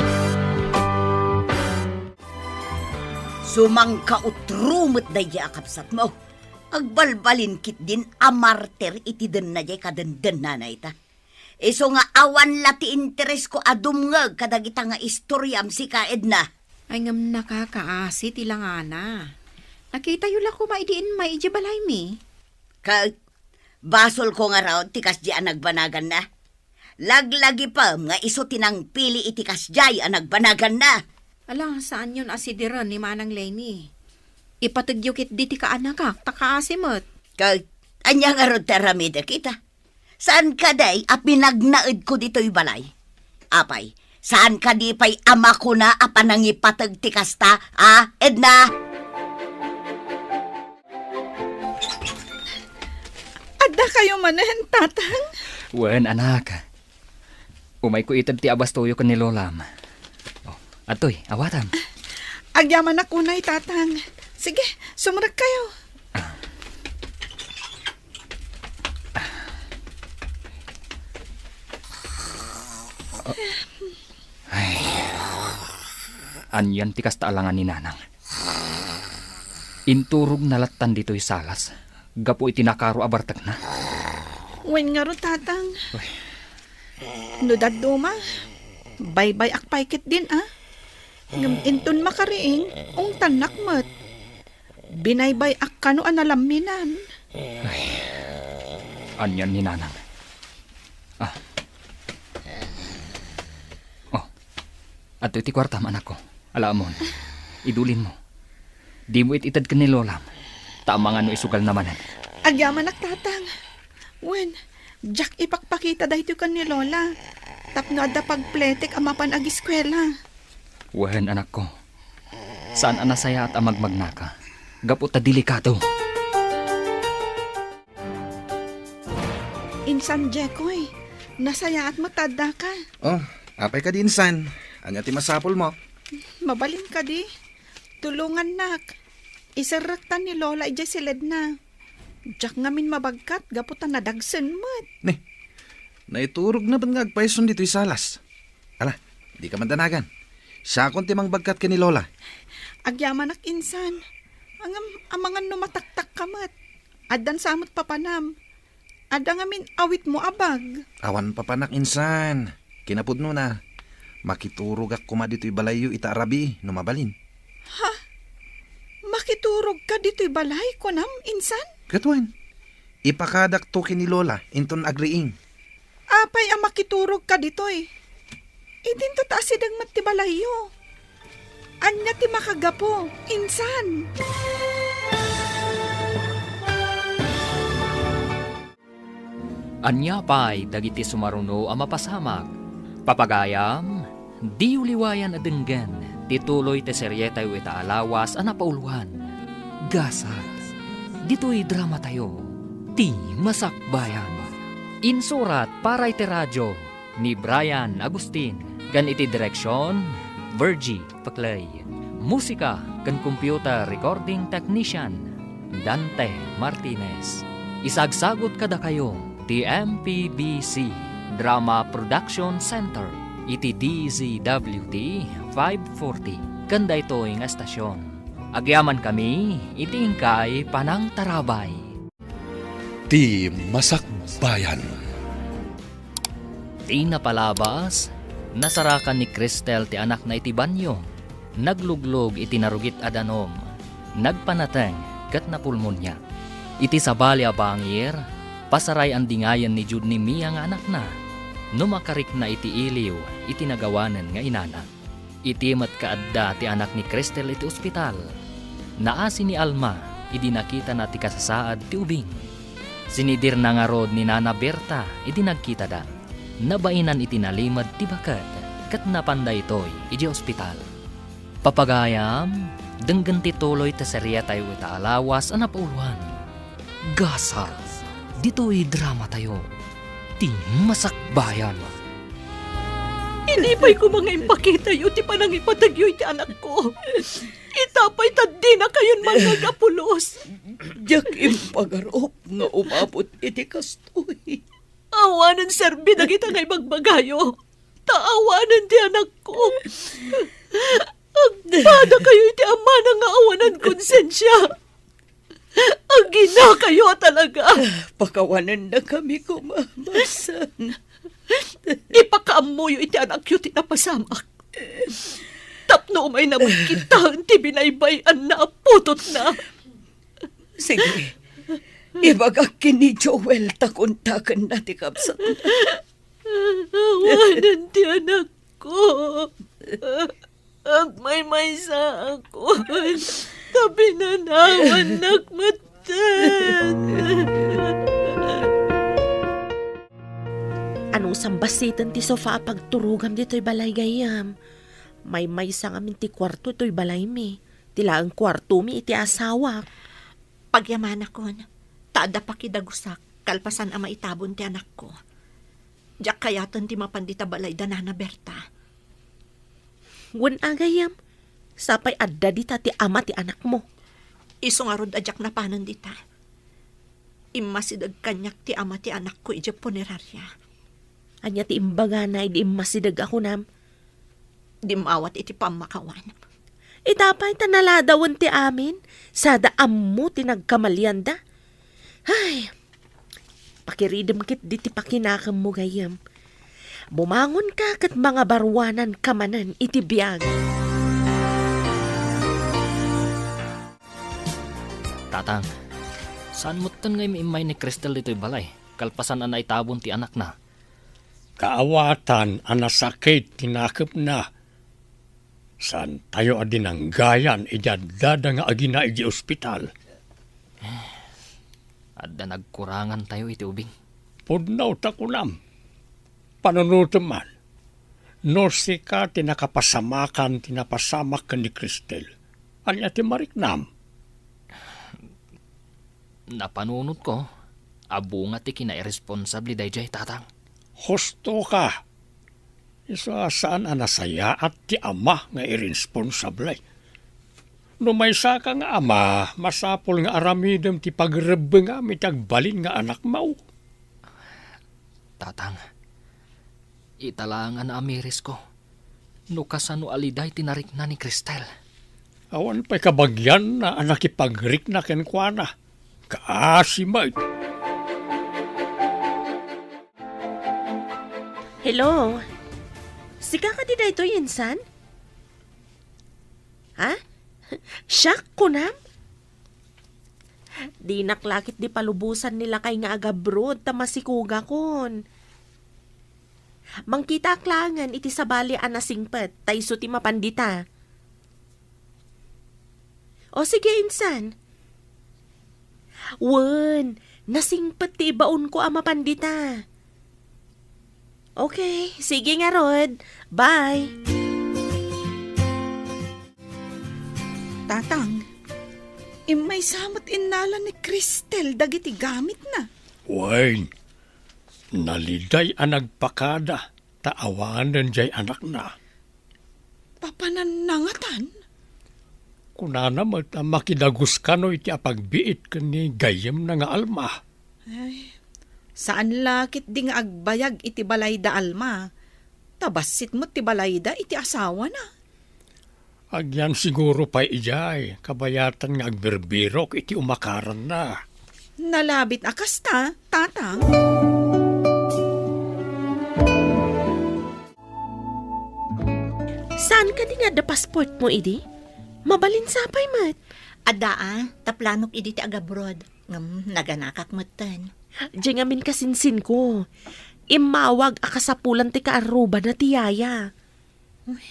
Sumangkautro met daydiay a kabsatmo. Agbalbalin ketdin a martir iti denna diay kadendennana ita. Isu nga awan la ti interesko a dumngeg kadagita nga istoriam sika, Edna. Ay, ngem nakakaasi ti langana. Nakitayo la koma idi immay idiay balaymi. Ket basolko ngarud ti kasdiay a nagbanaganna. Laglagipem nga isu ti nangpili iti kasdiay a nagbanaganna. Ala, saanyon a sidiren ni Manang Lenny. Ipategyo ketdi ti kaanakak, ta kaasi met. Ket ania ngarud ti aramidek ita? Saan kadi a pinagnaedko ditoy balay? Apay, Saan kadi pay a makuna a panangipateg ti kasta, a, Edna? Adda kayo manen, Tatang? Wen, anak. Umayko ited ti abastoyo ken ni Lolam. Oh, adtoy, awatam. Agyamanak unay, Tatang. Sige, sumrek kayo. Ah. Ay. Anian ti kasta alangan ni Nanang? Inturogna lattan ditoy salas gapu iti nakaro a bartekna. Wen ngarud, Tatang. Uy. No dadduma, baybay-ak pay ketdin, a? Ngem inton makariing, ungtannak met. Binaybay-ak kano a nalamminan. Ay, anian ni Nanang? Ah. Oh, adtoy ti kuartam, anakko. Ala, ammom. Idulinmo. Dimo it-ited ken ni Lolam. Ta amangan no isugalna manen. Agyamanak, Tatang. Wen, diak ipakpakita daytoy ken ni Lola. Tapno adda pagpletek a mapan agiskuela. Wen, anakko. Saan a nasayaat a magmagnaka. Gapu ta delikado. Insan Jekoy, nasayaat met ta addaka. Oh, apay kadi, insan? Ania ti masapulmo? Mabalin kadi? Tulongannak. Iserrektan ni Lola idiay siledna. Diak ngamin mabagkat gapu ta nadagsen met. Ne, naiturogna met nga agpayson ditoy salas. Ala, dika mandanagan. Siakon ti mangbagkat ken ni Lola. Agyamanak, insan. Ngem, amangan no mataktakka met. Addan sa met papanam. Adda ngamin awitmo a bag. Awan papanak, insan. Kinapudnona, makiturogak koma ditoy balayyo ita a rabii no mabalin. Ha? Makiturogka ditoy balay, kunam, insan? Ket wen, ipakadakto ken ni Lola inton agriing. Apay a makiturogka ditoy? Idinto ta asideg met ti balayyo. Ania ti makagapu, insan? Ania pay dagiti sumaruno a mapasamak? Papagayam, diyo liwayan a denggen ti tuloy ti serietayo ita a lawas a napauloan, Gasat. Ditoy dramatayo, Ti Masakbayan. Insurat para iti radio ni Brian Agustin, ken iti direksion, Virgie Paclay. Musika ken computer recording technician, Dante Martinez. Isagsagut kadakayo ti M P B C Drama Production Center iti D Z W T five forty ken daytoy nga estasion. Agyamankami iti inkay panangtarabay. Ti Masakbayan. Ti napalabas, nasarakan ni Cristel ti anakna iti banio. Nagluglog iti narugit a danum. Nagpanateng ket napulmonia. Iti sabali a bangir, pasaray-andingayen ni Jude ni Mia nga anakna. No makarikna iti iliw, iti nagawanen nga inana. Iti met kaadda ti anak ni Cristel iti ospital, naasi ni Alma idi nakitana ti kasasaad ti ubing. Sinidirna ngarud ni Nana Berta idi nagkitada. Nabainan iti nalimed ti baket ket napan daytoy idiay ospital. Papagayam, denggen ti tuloy ti serietayo ita a lawas a napauloan. Gasat, ditoy dramatayo, Ti Masakbayan. Idi pay koma nga impakitayo ti panangipategyo iti anakko, ita pay ta dinakayon mangngeg a pulos. Diak impagarup nga umabot iti kastoy. Awanen serbi dagita nga ibagbagayo, ta awanen ti anakko. Agpadakayo iti amana nga awanan konsensia. Aginakayo a talaga. Pakawanennakami koma, Masan. Ipakaammoyo iti anakyo ti napasamak. Tapno umayna met kitaen ti binaybay-anna a putotna. Sige. Ibagak ken ni Joel ta kontakenna ti kabsatna. Awanen ti anakko. Agmaymaysaakon, ta pinanawannak metten. Ano Bassiten ti sofa a pagturogam ditoy balay gayyem. Maymaysa ngamin ti kuarto toy balaymi. Ti laeng kuartomi iti asawak. Pagyamanakon, ta adda pakidagusak kalpasan a maitabon ti anakko. Diak kayaten ti mapan dita balay da Nana Berta. Wen a gayyem, sapay adda dita ti ama ti anakmo. Isu ngarud a diak napanen dita. Immasideg kaniak ti ama ti anakko idiay puneraria. Ania ti imbagana idi immasideg a kunam? Dimmawat iti pammakawan. Ita pay ta naladawen ti amin, sada ammo ti nagkamalianda. Ay, pakiridem ketdi ti pakinakemmo gayyem. Bumangonka ket mangabaruananka manen iti biag. Tatang, saan metten nga im-immay ni Cristel ditoy balay, kalpasan a naitabon ti anakna? Kaawatan a nasakit ti nakepna. Saantayo a dinanggayan idi addada nga agina idiay ospital. Adda nagkurangantayo iti ubing. Pudno ta kunam. Panunotem man. No sika ti nakapasamakan ti napasamak ken ni Cristel, ania ti mariknam? Napanunotko a bunga ti kinairresponsable daydiay, Tatang. Husto ka. Isu a saan a nasayaat ti ama nga irresponsable. No maysa ka nga ama, masapul nga aramidem ti pagrebbengam iti agbalin nga anakmo. Tatang, ita laeng a naamirisko no kasano a liday ti narikna ni Cristel. Awan pay kabagianna a nakipagrikna kenkuana. Kaasi met. Hello? Sika kadi daytoy insan? Ha? Siak, kunam? Dinak la ketdi palubosan ni lakay nga agabroad ta masikugakon. Mangkitaak laengen iti sabali a nasingpet, ta isu ti mapan dita. O sige, insan. Wen, nasingpet ti ibaonko a mapan dita. Okay, sige ngarud. Bye. Tatang, immaysa met innala ni Cristel dagiti gamitna. Wen, naliday a nagpakada ta awanen diay anakna. Papananna ngatan? Kunana met a makidagus kano iti apagbiit ken ni gayyemna nga Alma. Ay, saan la ketdi nga agbayag iti balayda Alma. Ta bassit met ti balayda iti asawana. Agyan siguro pay idiay, kabayatan nga agbirbirok iti umakaranna. Nalabit a kasta, Tatang. Saan kadi nga adda passport mo idi? Mabalin sapay met. Adda a, ta planok idi ti agabroad. Ngem naganakak metten. Diay ngamin kasinsinko. Immawag a kasapulan ti kaarrubana ti yaya. Uy,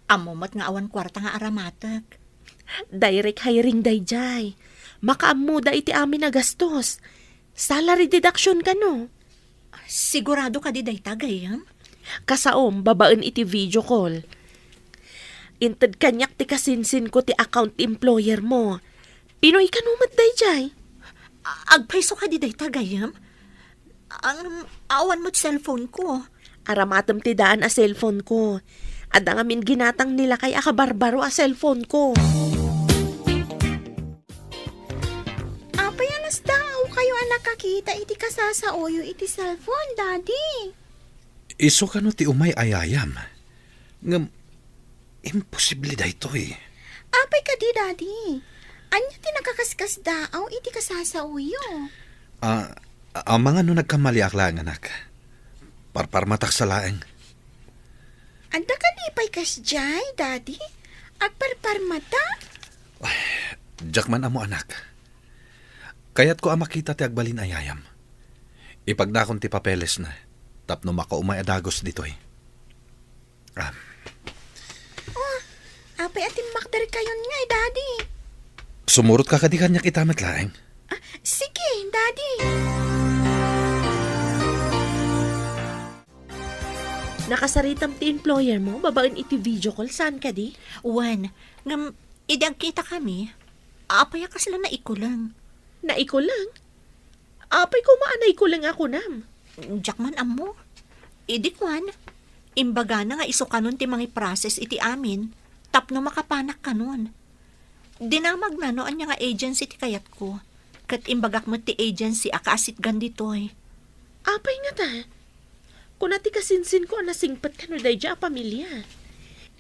ammo met nga awan kuarta nga aramatek. Direct hiring daydiay. Makaammoda iti amin a gastos. Salary deduction kano. Sigurado kadi dayta, gayyem? Kasaom, babaen iti video call. Inted kaniak ti kasinsinko ti account employer mo. Pinoy kano met daydiay? A-, agpayso kadi dayta, gayyem? Ang awan met cellphone ko. Aramatem ti daan a cellphone ko. Adda ngamin ginatang ni lakay a kabarbaro a cellphone ko. Apay a nasdaaw kayo a nakakita iti kasasaoyo iti cellphone, Daddy? Isu kano ti umay a yayam? Ngem, imposible daytoy. Apay kadi, Daddy? Ania ti nakaskasdaaw iti kasasaoyo? Ah, amangan no nagkamaliak laeng, anak. Parparmatak sa laeng. Adda kadi pay kasdiay, Daddy? Agparparmata? Ay, diak man ammo, anak. Kayatko a makita ti agbalin a yayam. Ipagnakon ti papelesna tapno makaumay a dagus ditoy. Ah. Oh, apay a timmakder kayon ngay, Daddy? Sumurotka kadi kaniak ita met laeng? Ah, sige, Daddy. Nakasaritam ti employer mo babaen iti video call, saan kadi? Wen, ngem, idi agkitakami, apay a kasla naikuleng? Naikuleng? Apay koma a naikuleng a kunam? Diak man ammo. Idi kuan, imbagana nga isu kanon ti mangiprocess iti amin tapno makapanak kanon. Dinamagna no ania nga agency ti kayatko, ket imbagak met ti agency a kaasitgan ditoy. Apay ngata? Kuna ti kasinsinko a nasingpet kano daydiay a pamilia.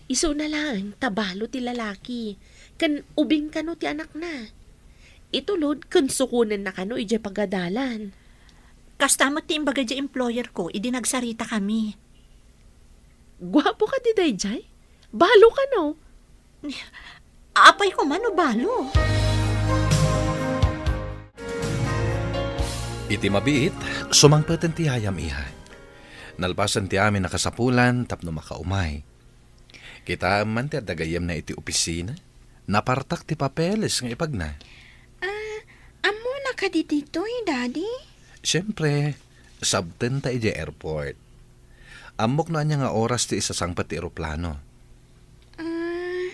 Isuna laeng ta balo ti lalaki, ken ubing kano ti anakna. Itulod ken sukonenna kano idiay pagadalan. Kasta met ti imbaga diay employer ko idi nagsaritakami. Guapo kadi daydiay? Balo kano? Apay koma no balo? Iti mabiit, sumangpeten ti yayam, iha. Nalpasen ti amin a kasapulan tapno makaumay. Kitaem man ti adda gayyemna iti opisina. Napartak ti papeles nga ipagna. Ah, ammona kadi ditoy, Daddy? Siempre, sabtenta idiay airport. Ammok no ania nga oras ti isasangpet ti eroplano. Ah,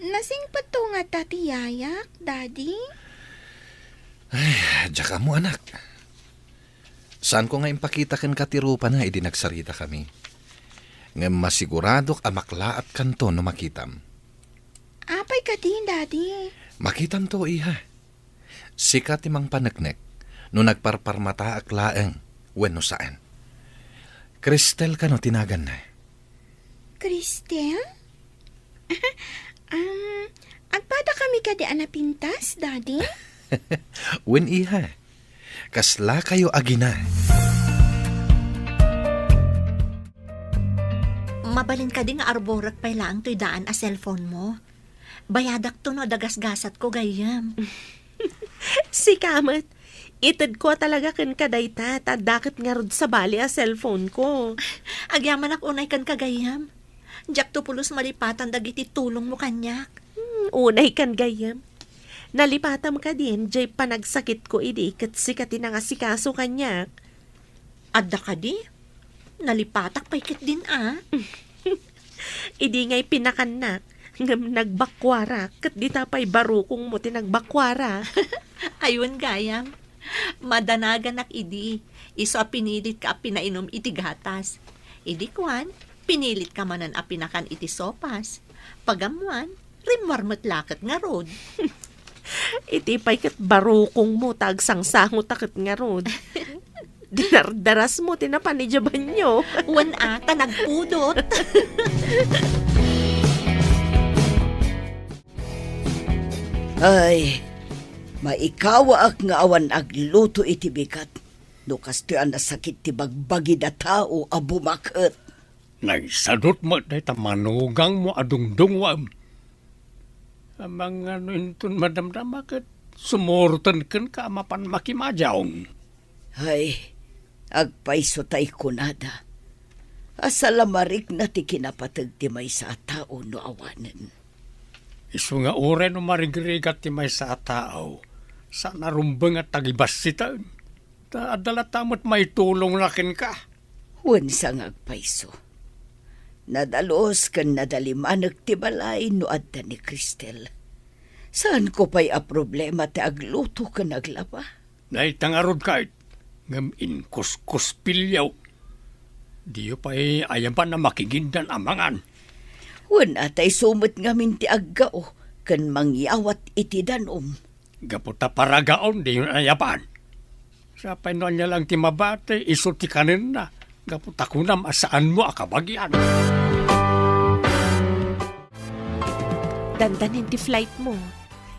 nasingpetto ngata ti yayak, Daddy? Ay, diak ammo, anak. Saanko nga impakita kenka ti rupana idi nagsaritakami. Ngem masiguradok a maklaatkanto no makitam. Apay kadi, Daddy? Makitamto, iha. Sika ti mangpaneknek no nagparparmataak laeng wenno saan. Cristel kano ti naganna. Cristel? Um, agpadakami kadi a napintas, Daddy? Wen, iha. Kaslakayo agina. Mabalin kadi nga arborek pay laeng toy daan a cellphone mo? Bayadakto no adda gasgasatko, gayyem. Sika met, itedko a talaga kenka dayta, ta adda ket ngarud sabali a cellphone ko. Agyamanak unay kenka, gayyem. Diakto pulos malipatan dagiti tulongmo kaniak. Hmm, unay kan gayyem. Nalipatam kadin, diay panagsakitko idi ket sika ti nangasikaso kaniak. Adda kadi? Nalipatak pay ketdin a. Idi ngay pinakannak, ngem nagbakuarak, ket dita pay barukongmo ti nagbakuara. Ay wen, gayyem. Madanaganak idi, isu a pinilitka a pinainum iti gatas. Idi kuan, pinilitka manen a pinakan iti sopas. Pagammoan, rimmuar met laket ngarud. Iti pay ket barukongmo ta agsangsangotak ket ngarud. Dinardarasmo ti napan idiay banio. Wen a, ta nagpudot. Ay, maikawaak nga awan agluto iti bigat no kastoy a nasakit ti bagbagid a tao a bumaket. Naisadut met dayta manugangmo a dungdungngoem. Amangan no inton madamdama ket sumuroten kenka a mapan makimadiaw. Ay, agpayso tay kunada a salamarikna ti kinapateg ti maysa a tao no awanen. Isu nga uray no marigrigat ti maysa a tao, saan a rumbeng a tagibassiten. Ta adda latta met maitulongna kenka. Wen, sa nga agpayso. Nadalus ken nadalimanek ti balay no adda ni Cristel. Saanko pay a problema ti agluto ken aglaba. Dayta ngarud ket, ngem inkuskuspilyo. Diyo pay ayaban a makigindan a mangan. Wen, a, ta isu met ngamin ti aggao ken mangyawat iti danum. Gapu ta paragaon diyon ayaban. Sapay no ania lang ti mabati, isu ti kanenna. Gapu ta kunam a saanmo a kabagian. Dandanin ti flight mo.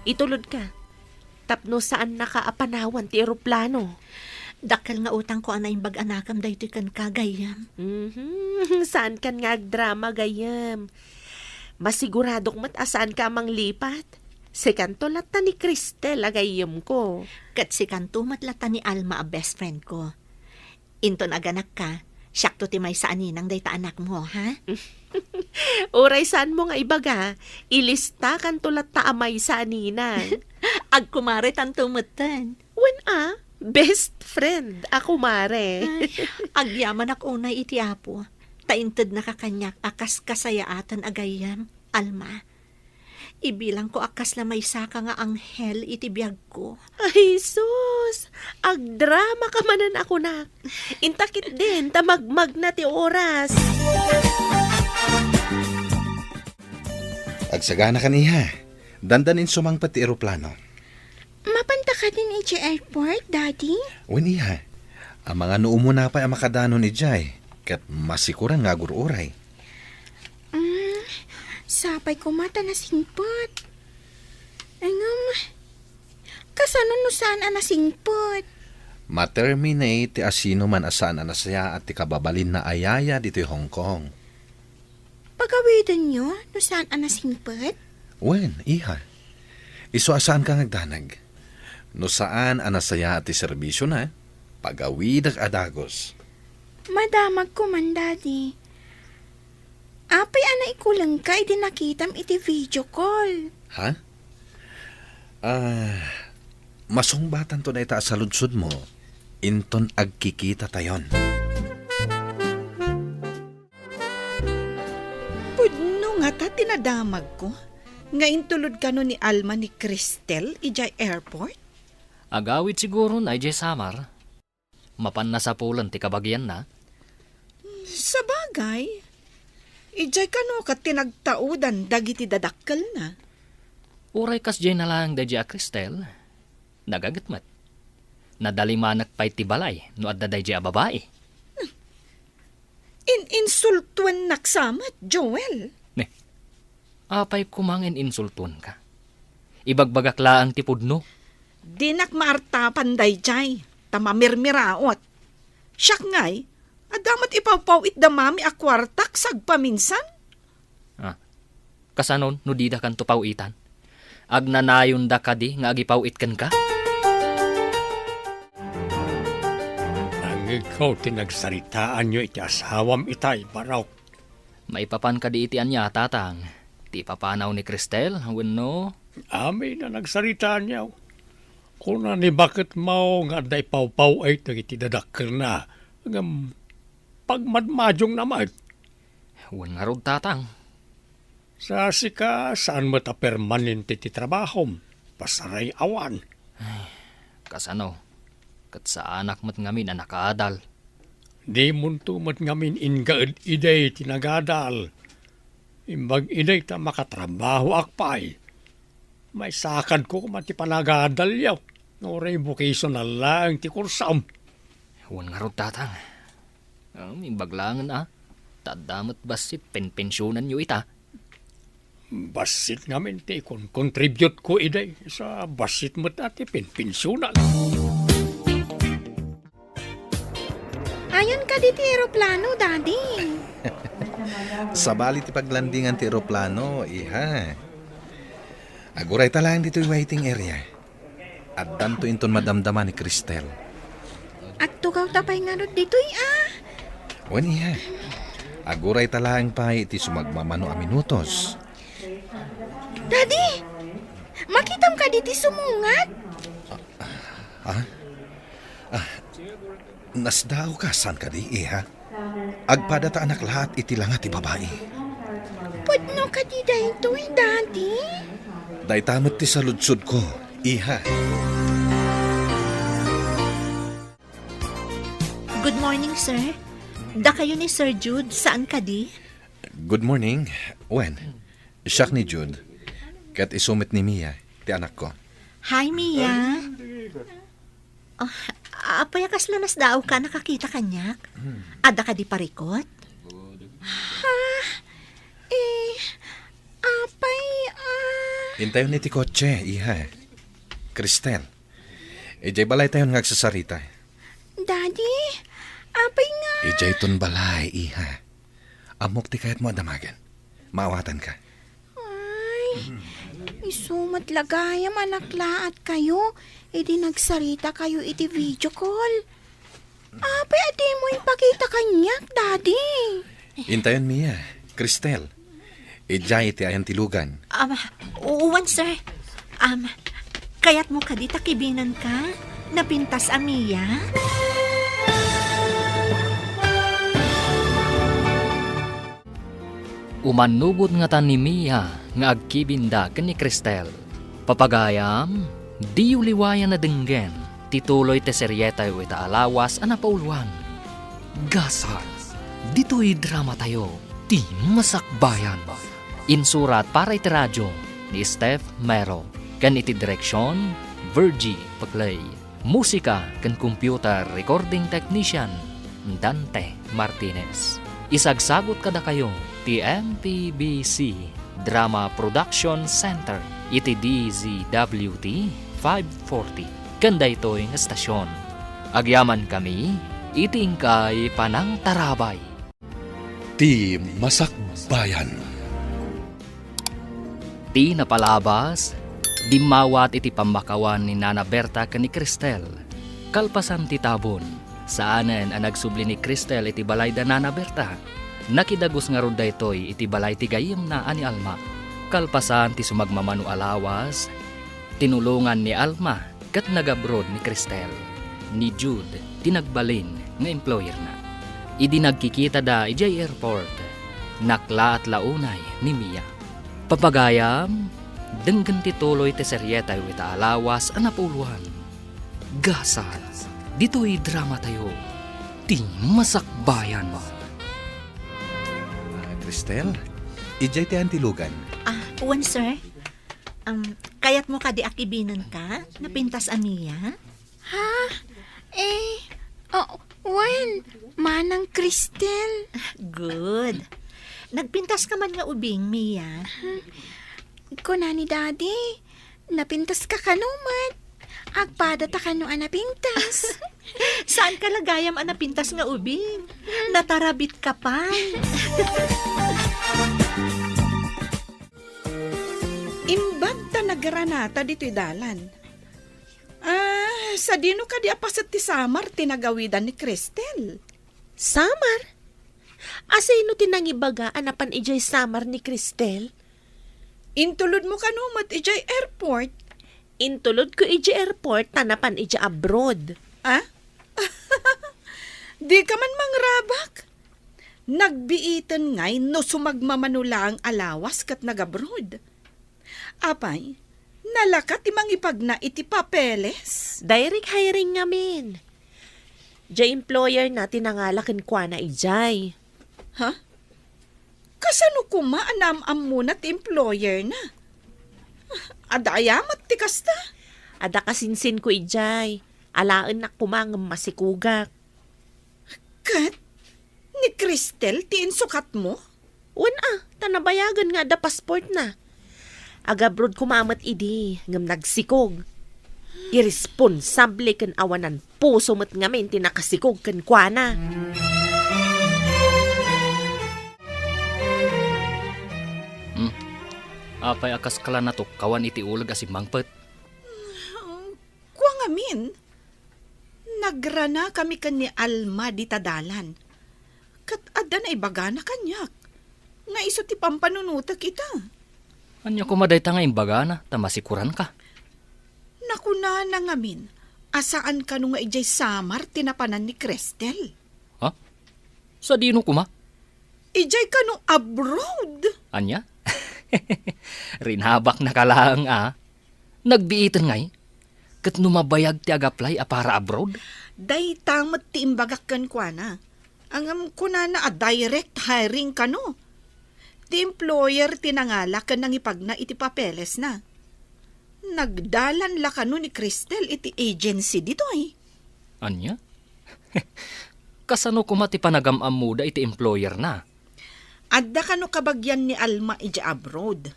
Itulod ka. Tapno saannaka a panawan ti eroplano. Dakkel nga utangko a naimbag a nakem daytoy kenka, gayyem. Mhm. Saankan nga agdrama, gayyem. Masiguradok met a saanka a manglipat. Sikanto latta ni Cristel a gayyemko. Ket sikanto met latta ni Alma a best friend ko. Inton aganakka, siakto ti maysa a ninang dayta anakmo, ha? Uray saanmo nga ibaga, ilistakanto latta a maysa a ninang. Agkumaretanto metten. Wen a, best friend a kumare. Ay, agyamanak unay iti Apo. ta intednaka kaniak a kas kasayaatan a gayyem, Alma. Ibilangko a kasla maysaka nga anghel iti biagko. Ay, sus! Agdramaka manen a kunak. Inta ketdin ta magmagna ti oras. Agsaganakan, iha. Dandanin sumangpet ti eroplano. Mapanta kadin idiay airport, Daddy? Wen, iha. Amangan no umuna pay a makadanon idiay, ket masikuran nga agur-uray. Mm, sapay koma ta nasingpet. Ngem, kasano no saan a nasingpet? Ma-terminate ti asinoman a saan a nasayaat ti kababalinna a yaya ditoy Hong Kong. Pagawidenyo no saan a nasingpet? Wen, iha. Isu a saanka nga agdanag. No saan a nasayaat ti serbisyona, pagawidek a dagus. Madamagko man, Daddy. Apay a naikulengka idi nakitam iti video call? Ha? Ah, masungbatanto dayta a saludsodmo inton agkikitatayon. Pudno ngata ti nadamagko nga intulod kano ni Alma ni Cristel idiay airport? Agawid siguro na idiay Samar. Mapan nasapulan ti kabagianna. Sabagay, idiay kano ket ti nagtaudan dagiti dadakkelna. Uray kasdiay nalaeng daydiay a Cristel, nagaget met. Nadalimanek pay ti balay no adda daydiay a babai. In-insultuennak sa met, Joel. Ne, apay koma nga in-insultuenka? Ibagbagak laeng ti pudno. Dinak maartapan daydiay, ta mamirmiraot. Siak ngay, adda met ipawpaw-it da mami a kuartak sa agpaminsan. Ah, kasano no didakanto paw-itan? Agnanayonda kadi nga agipaw-it kenka? Nangngegko ti nagsaritaanyo iti asawam itay, Barok. Maipapan kadi iti ania, Tatang? Ti ipapanaw ni Cristel, wenno? Amin a nagsaritaanyo. Kuna ni baketmo nga adda ipawpaw-it dagiti dadakkelna, ngem pagmadmadiongna met. Wen ngarud, Tatang. Sa sika, saan met a permanente ti trabahom. Pasaray awan. Ay, kasano? Ket saanak met ngamin a nakaadal. Dimonto met ngamin inggaed idi ti nagadal. Imbag idi ta makatrabahoak pay. Maisakadko koma ti panagadalyo. Uray bukisonan laeng ti kursom. Wen ngarud, Tatang. Um, imbag laengen a. Ta adda met bassit penpensionanyo ita. Bassit ngamin ti ikon-contribute ko idi. Sa bassit met a ti penpensionan. Ayan kadi ti eroplano, Daddy. Sabali ti paglandingan ti eroplano, iha. Aguray ta laeng ditoy waiting area. Addanto inton madamdama ni Cristel. Agtugawta pay ngarud ditoy, ah. Wen, iha. Aguray ta laeng pay iti sumagmamano a minutos. Daddy! Makitam kadi ti sumungad? Ah? Ah, nasdaawka, saan kadi, iha? Agpadata a naklaat iti langa ti babai. Pudno kadi daytoy, Daddy? Dayta met ti saludsodko, iha. Good morning, sir. Dakayo ni Sir Jude, saan kadi? Good morning. Wen, siak ni Jude. Ket isu met ni Mia, ti anakko. Hi, Mia. Ah, apay a kasla nasdaawka a nakakita kaniak? Hmm. Adda kadi parikut? Ha? Eh, apay, ah. Intayon iti kotse, iha. Cristel. Idiay balaytayon nga agsasarita. Daddy, apay nga. Idiayton balay, iha. Ammok ti kayatmo a damagen. Maawatanka. Ay, isu met la gayam a naklaatkayo idi nagsaritakayo iti video call. Apay a dimo impakita kaniak, Daddy? Intayon, Mia, Cristel. Idiay iti ayan ti lugan. Am, wen, sir. Am, kayatmo kadi ta kibinenka? Napintas a Mia? Umannugot ngata ni Mia nga agkibinda ken ni Cristel. Papagayam, diyo liwayan a denggen ti tuloy ti serietayo ita a lawas a napauluan. Gasat, ditoy dramatayo, ti Masakbayan. Insurat para iti radio ni Steph Mero, ken iti direksyon, Virgie Paclay. Musika ken computer recording technician, Dante Martinez. Isagsagut kadakayo ti M P B C Drama Production Center iti D Z W T five forty ken daytoy nga estasion. Agyamankami iti inkay panangtarabay. Ti Masakbayan. Ti napalabas, dimmawat iti pammakawan ni Nana Berta ken ni Cristel. Kalpasan ti tabon, saanen a nagsubli ni Cristel iti balay da Nana Berta. Nakidagus ngarud daytoy iti balay ti gayyemna a ni Alma. Kalpasan ti sumagmamano a lawas, tinulongan ni Alma ket nag-abroad ni Cristel. Ni Jude ti nagbalin nga employerna. Idi nagkikitada idiay airport, naklaat la unay ni Mia. Papagayam, denggen ti tuloy ti serietayo ita a lawas a napauluan. Gasat, ditoy dramatayo, ti Masakbayan. Ah, Cristel, idiay ti antilugan. Ah, wen, sir. Um, kayatmo kadi a kibinenka? Napintas a Mia? Ha? Eh, oh, wen, Manang Cristel. Good. Nagpintaska man nga ubing, Mia? Kuna ni Daddy, napintaska kano met. Agpadata kano a napintas. Saanka la gayam a napintas nga ubing? Natarabitka pay. Imbag ta nagranata ditoy dalan. Ah, sadino kadi a paset ti samar ti nagawidan ni Cristel? Samar? Asino ti nangibaga a napan idiay samar ni Cristel? Intulodmo kano met idiay airport? Intulodko idiay airport ta napan idiay abroad. Ah? Dika man mangrabak? Nagbiiten ngay no sumagmamano laeng a lawas ket nag-abroad. Apay, nalaka ti mangipagna iti papeles? Direct hiring ngamin. Diay employer na ti nangala kenkuana idiay. Ha? Kasano koma a naam-ammona ti employer na? Adda aya met ti kasta? Adda kasinsinko idiay. Alaennak koma ngem masikogak. Ket ni Cristel ti insukatmo? Wen a, ta nabayagen nga adda passportna. Agabroad koma met idi, ngem nagsikog. Irresponsable ken awanan puso met ngamin ti nakasikog kenkuana. Hmm. Apay a kaskala natukkawan iti uleg a simmangpet? Kua ngamin, nagranakami ken ni Alma dita dalan. Ket adda naibagana kaniak nga isu ti pampanunotek ita. Ania koma dayta nga imbagana ta masikuranka? Nakunana ngamin a saan kano nga idiay samar ti napanan ni Cristel. Ha? Sadino koma? Idiay kano abroad? Ania? Rinabaknaka laeng a. Nagbiiten ngay? Ket no mabayag ti ag-apply a para abroad? Dayta met ti imbagak kenkuana. Ngem kunana a direct hiring kano. Ti employer ti nangala ken nangipagna iti papelesna. Nagdalan la kano ni Cristel iti agency ditoy. Ania? Kasano koma ti panagam-ammoda iti employer na? Adda kano kabagian ni Alma idiay abroad.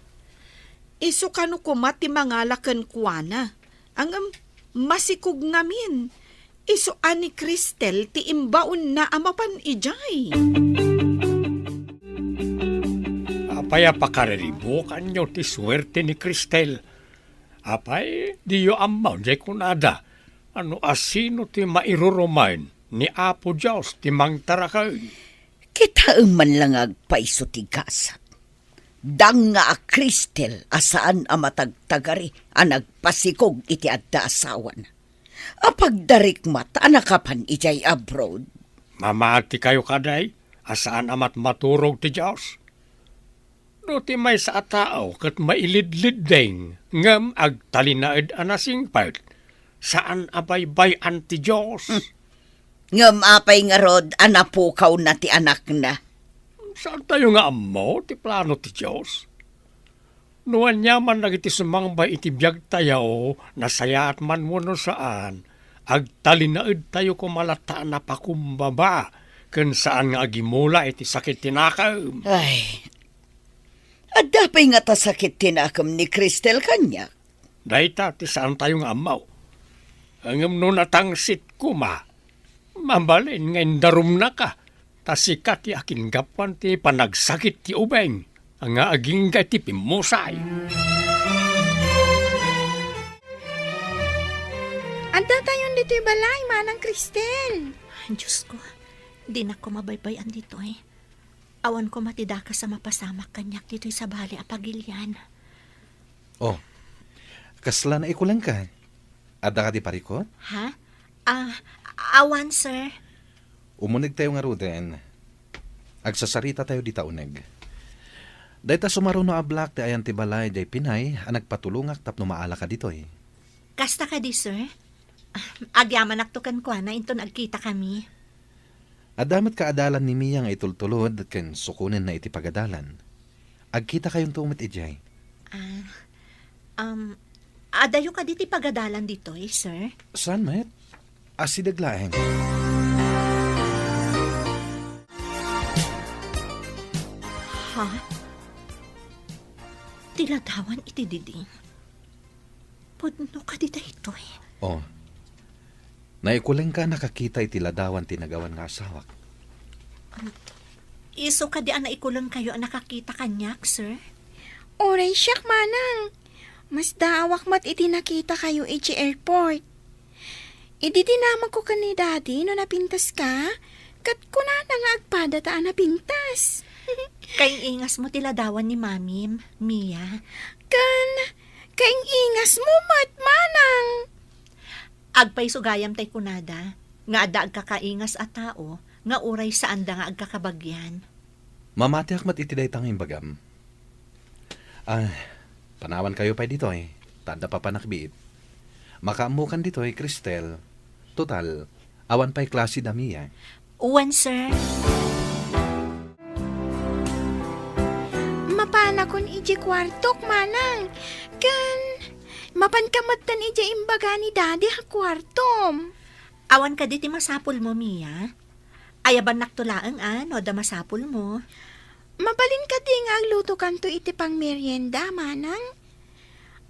Isu kano koma ti mangala kenkuana. Ngem masikog ngamin, isu a ni Cristel ti imbaonna a mapan idiay. Apay a pakariribukanyo ti suerte ni Cristel? Apay, diyo ammo diay kunada a no asino ti mairurumaen ni Apo Dios ti mangtarakay? Kitaem man la nga agpayso ti gasat. Dang nga a Cristel a saan a matagtagari a nagpasikog iti adda asawana. Apagdarikmat a nakapan idiay abroad. Mamati kayo kadi a saan a matmaturog ti Dios. No ti maysa a tao ket mailidlidding ngem agtalinaed a nasingpet, saan a baybay-an ti Dios. Hmm. Ngem apay ngarud a napukawna ti anakna? Saantayo nga ammo ti plano ti Dios. No aniaman dagiti sumangbay iti biagtayo, nasayaat man wenno saan, agtalinaedtayo koma latta a napakumbaba ken saan nga agimula iti sakit ti nakem. Ay, adda pay ngata sakit ti nakem ni Cristel kaniak? Dayta ti saantayo nga ammo. Ngem no natangsit koma, mabalin nga indarumnaka, ta sika ti akingapuan ti panagsakit ti ubing nga agingga ti pimmusay. Addatayon ditoy balay, Manang Cristel. Diosko, dinak koma baybay-an ditoy. Awan koma ti dakes a mapasamak kaniak ditoy sabali a pagilian. Oh, kasla naikulengka? Adda kadi parikut? Ha? Ah, awan, sir. Umunegtayo ngaruden. Agsasaritatayo dita uneg. Dayta sumaruno a Black ti ayan ti balay diay pinay a nagpatulongak tapno maalaka ditoy. Kasta kadi, sir? Agyamanakto kenkuana inton agkitakami. Adda met kaadalan ni Mia nga itultulod ken sukonenna iti pagadalan. Agkitakayonto met idiay. Ah, um, adayo kadi ti pagadalan ditoy, sir? Saan met? Asideg laeng. Ha? Ti ladawan iti diding? Pudno kadi daytoy? Oh. Naikulengka a nakakita iti ladawan ti nagawan nga asawak. Um, isu kadi a naikulengkayo a nakakita kaniak, sir? Uray siak, Manang. Masdaawak met iti nakitakayo iti airport. Idi dinamagko ken ni Daddy no napintaska, ket kunana nga agpadata a napintas. Kaing-ingasmo ti ladawan ni Mamim, Mia. Ken kaing-ingasmo met, Manang. Agpayso gayam tay kunada nga adda agkakaingas a tao nga uray saanda nga agkakabagian. Mamatiak met iti dayta nga imbagam. Ah, panawankayo pay ditoy, ta adda papanakbiit. Makaammokan ditoy, Cristel. Total, awan pay klase da, Mia. Wen, sir. Mapanakon idiay kuartok, Manang. Ken, mapanka metten idiay imbaga ni Daddy a kuartom. Awan kadi ti masapulmo, Mia? Ayabannakto laeng a no adda masapulmo. Mabalin kadi nga aglutokanto iti pangmerienda, Manang?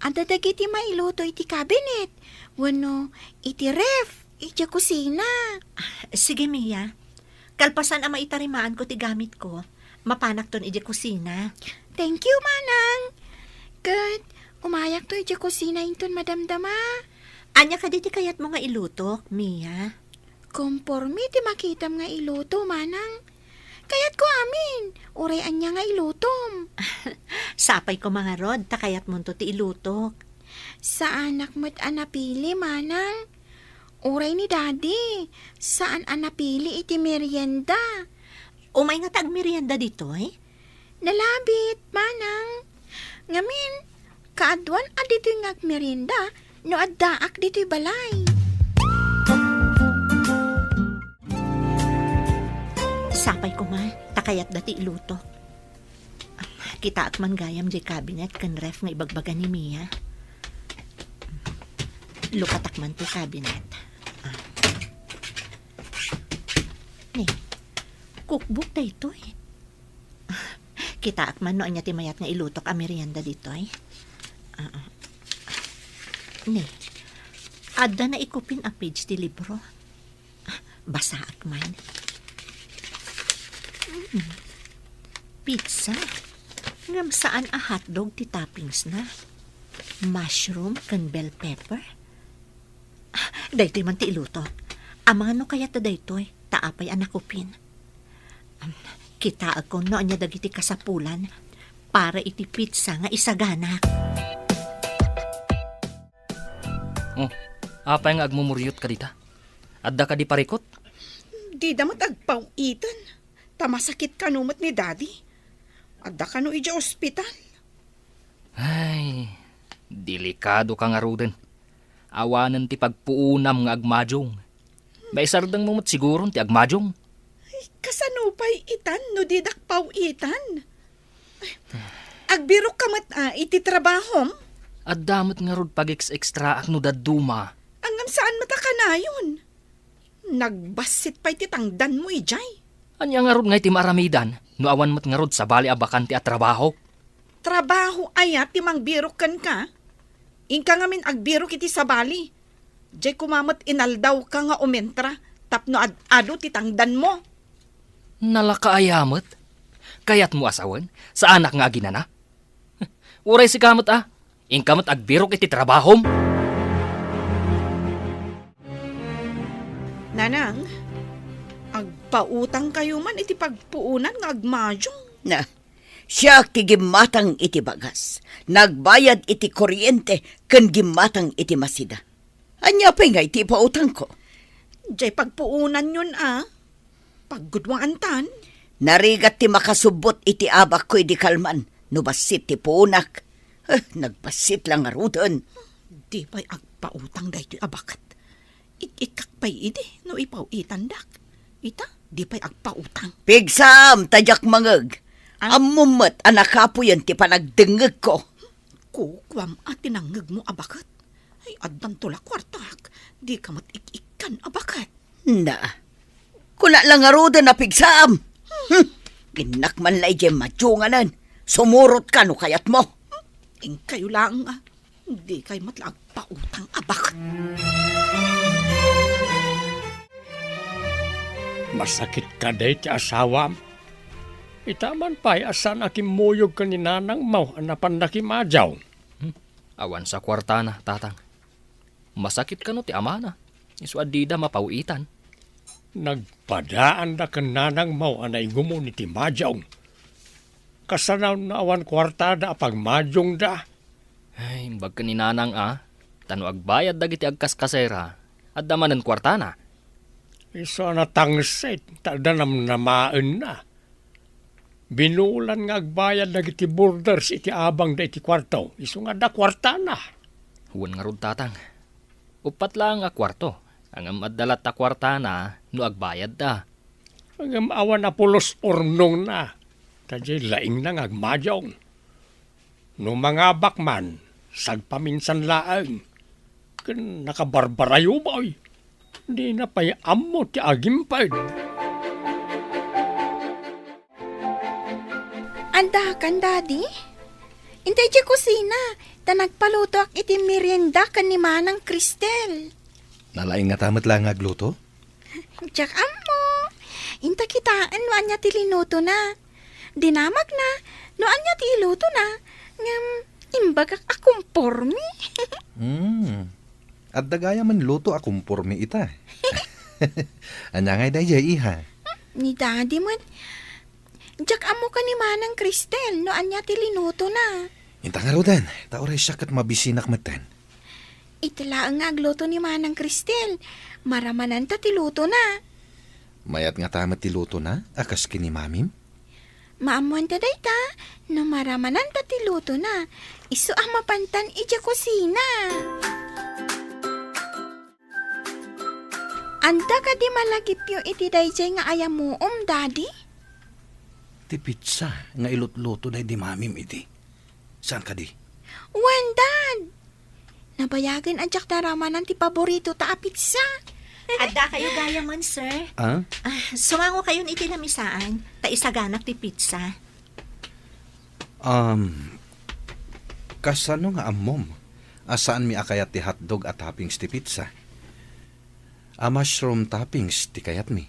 Adda dagiti mailuto iti kabinet wenno iti ref idiay kusina. Ah, sige, Mia. Kalpasan a maitarimaanko ti gamitko, mapanakton idiay kusina. Thank you, Manang. Ket umayakto idiay kusina inton madamdama. Ania kadi ti kayatmo nga ilutok, Mia? Komporme ti makitam nga iluto, Manang. Kayatko amin, uray ania nga ilutom. Sapay koma ngarud, ta kayatmonto ti ilutok. Saanak met a napili, Manang. Uray ni Daddy, saan a napili iti merienda. Umay ngata agmerienda ditoy? Nalabit, Manang. Ngamin, kaaduan a ditoy nga agmerienda no addaak ditoy balay. Sapay koma, ta kayatda ti iluto. Kitaak man gayam diay kabinet ken ref nga ibagbaga ni Mia. Lukatak man ti kabinet. Ah. Ni, cookbook daytoy. Kitaak man no ania ti mayat nga ilutok a merienda ditoy. Ah, ah. Ni, adda naikupin a page ti libro. Basaak man. Mm. Pizza. Ngem saan a hotdog ti toppingsna. Mushroom ken bell pepper. Ah, daytoy man ti ilutok. Amangan no kayatda daytoy, ta apay a nakupin. Am, kitaekon no ania dagiti kasapulan para iti pizza nga isaganak. Oh, apay nga agmumuriot ka dita? Adda kadi parikut? Dida met agpaw-iten, ta masakit kano met ni Daddy. Adda kano idiay ospital? Ay, delikadoka ngaruden. Awanen ti pagpuonam nga agmadiong. Maisardengmo met siguron ti agmadiong. Ay, kasano pay itan no didak paw-itan? Ay, agbirokka met a iti trabahom? Adda met ngarud pag-ex-extraak no dadduma. Ngem saan met a kanayon? Nagbassit pay ti tangdanmo idiay. Ania ngarud ngay ti maaramidan no awan met ngarud sabali a bakante a trabaho? Trabaho aya ti mangbirok kenka? Inka ngamin agbirok iti sabali. Diay koma met inaldawka nga umentra tapno ad-adu ti tangdanmo. Nalaka aya met? Kayatmo a sawen, saanak nga aginana? Uray sika met a, inka met agbirok iti trabahom. Nanang, agpautangkayo man iti pagpuonan nga agmadiong. Na, siak ti gimmatang iti bagas, nagbayad iti kuryente ken gimmatang iti masida. Ania pay ngay ti ipautangko? Diay pagpuonanyon a. Paggudwaantan? Narigat ti makasubbot iti abakko idi kalman no bassit ti puonak. Eh, nagbassit la ngaruden. Di pay agpautang daytoy a baket. Ik-ikkak pay idi no ipaw-itandak. Ita, di pay agpautang. Pigsam, ta diak mangeg. Ah? Ammom met a nakapuyen ti panagdengngegko. Kukuam a ti nangngegmo a baket. Ay, addanto la kuartak. Dika met ik-ikkan a baket. Na, kuna la ngaruden a pigsam. Hmm. Innak man la idiay madionganen. Sumurotka no kayatmo. Inkayo laeng a. Dikay met la agpautang a baket. Masakit kadi ti asawam? Ita man pay a saan a kimmuyog ken ni nanangmo a napan nakimadiaw. Hmm. Awan sa kuartana, tatang. Masakit kano ti amana, isu a dida mapaw-itan. Nagpadaanda ken nanangmo a naigumon iti madiong. Kasano no awan kuartada a pagmadiongda? Ay, imbag ken ni nanang a, ta no agbayad dagiti agkaskasera, adda manen kuartana. Isu a natangsit, ta adda namnamaenna. Binulan nga agbayad dagiti boarders iti abangda iti kuarto, isu nga adda kuartana. Wen ngarud, tatang. Uppat laeng a kuarto, ngem adda latta kuartana no agbayadda. Ngem awan a pulos urnongna, ta diay laingna nga agmadiong. No mangabak man, sagpaminsan laeng. Ken nakabarbarayoboy. Dina pay ammo ti agimped. Addakan, Daddy? Intay ti kusina, ta nagpalutoak iti merienda ken ni Manang Cristel. Nalaing ngata met la nga agluto? Diak ammo. Inta kitaen no ania ti linutona. Dinamagna no ania ti ilutona, ngem imbagak a kompormi. Hmm. Adda gayamen luto a kompormi ita. Ania ngay daydiay, iha? Ni Daddy met. Diak ammo ken ni Manang Cristel no ania ti linutona. Inta ngaruden, ta uray siak ket mabisinak metten. Iti laeng nga agluto ni Manang Cristel, maramananta ti lutona. Mayat ngata met ti lutona a kas ken ni Mamim? Maammoanta dayta, no maramananta ti lutona, isu a mapantan idiay kusina. Adda kadi malagipyo iti daydiay nga ayamuom, Daddy? Ti pizza nga ilutluto daydi Mamim idi. Saan kadi? Wen, Dad! Nabayagen a diak naramanan ti paboritota a pizza. Adda kayo gayamen, sir. Ah? Ah, sumango kayon iti lamisaan, ta isaganak ti pizza. Um, kasano nga ammom a saanmi a kayat ti hotdog a toppings ti pizza? A mushroom toppings ti kayatmi.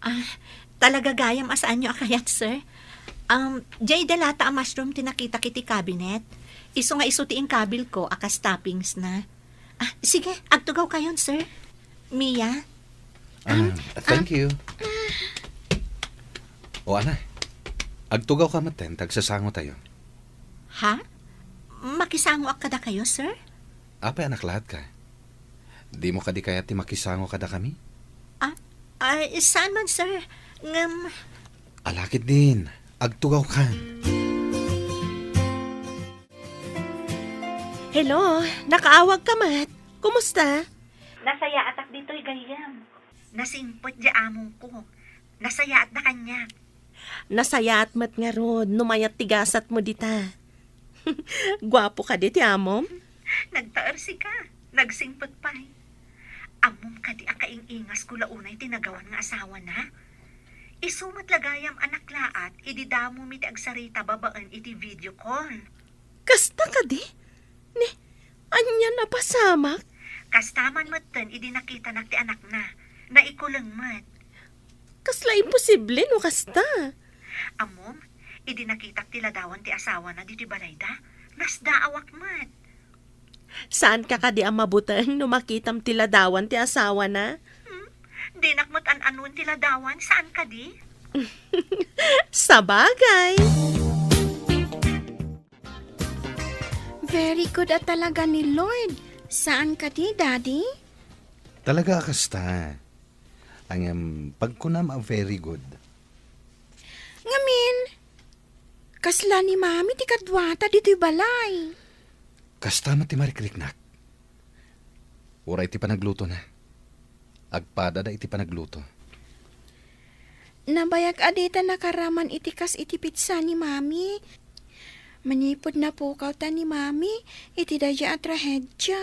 Ah, talaga gayam a saanyo a kayat, sir. Um, diay da latta a mushroom ti nakitak iti cabinet. Isu nga isu ti inkabilko a kas toppings na. Ah, sige, agtugaw kayon, sir. Mia? Ah, um, thank um, you. O, ana, agtugaw ka metten, ta agsasango tayo. Ha? Makisangoak kadakayo, sir? Apay a naklaat ka? Dimo kadi kayat ti makisango kadakami? Ah, ay, saan man, sir? Ngem, ala ketdin, agtugaw kan. Hello, nakaawag ka met. Kumusta? Nasayaatak ditoy gayyem. Nasingpet di amongko. Nasayaatda kaniak. Nasayaat met ngarud no mayat ti gasatmo dita. Guapo kadi ti amom? Nagtaersika. Nagsingpet pay. Ammom kadi a kaing-ingasko la unay ti nagawan nga asawana? Isu met la gayam a naklaat idi damo mi ti agsarita babaen iti video call. Kasta kadi? Ni, ania napasamak? Kasta man metten idi nakitanak ti anakna. Naikuleng met. Kasla imposible no kasta. Ammom, idi nakitak ti ladawan ti asawana ditoy balayda, nasdaawak met. Saanka kadi a mabuteng no makitam ti ladawan ti asawana? Hmm? Dinak met an-anuen ti ladawan, saan kadi? Sabagay! Very good a talaga ni Lord. Saan kadi, Daddy? Talaga a kasta. Ngem pagkunam a very good. Ngamin, kasla ni Mami ti kaduata ditoy balay? Kasta met ti marikriknak. Uray ti panaglutona. Agpadada iti panagluto. Nabayag a dita nakaraman iti kas iti pitsa ni Mami. Manipud napukawta ni Mami iti daydiay a trahedia.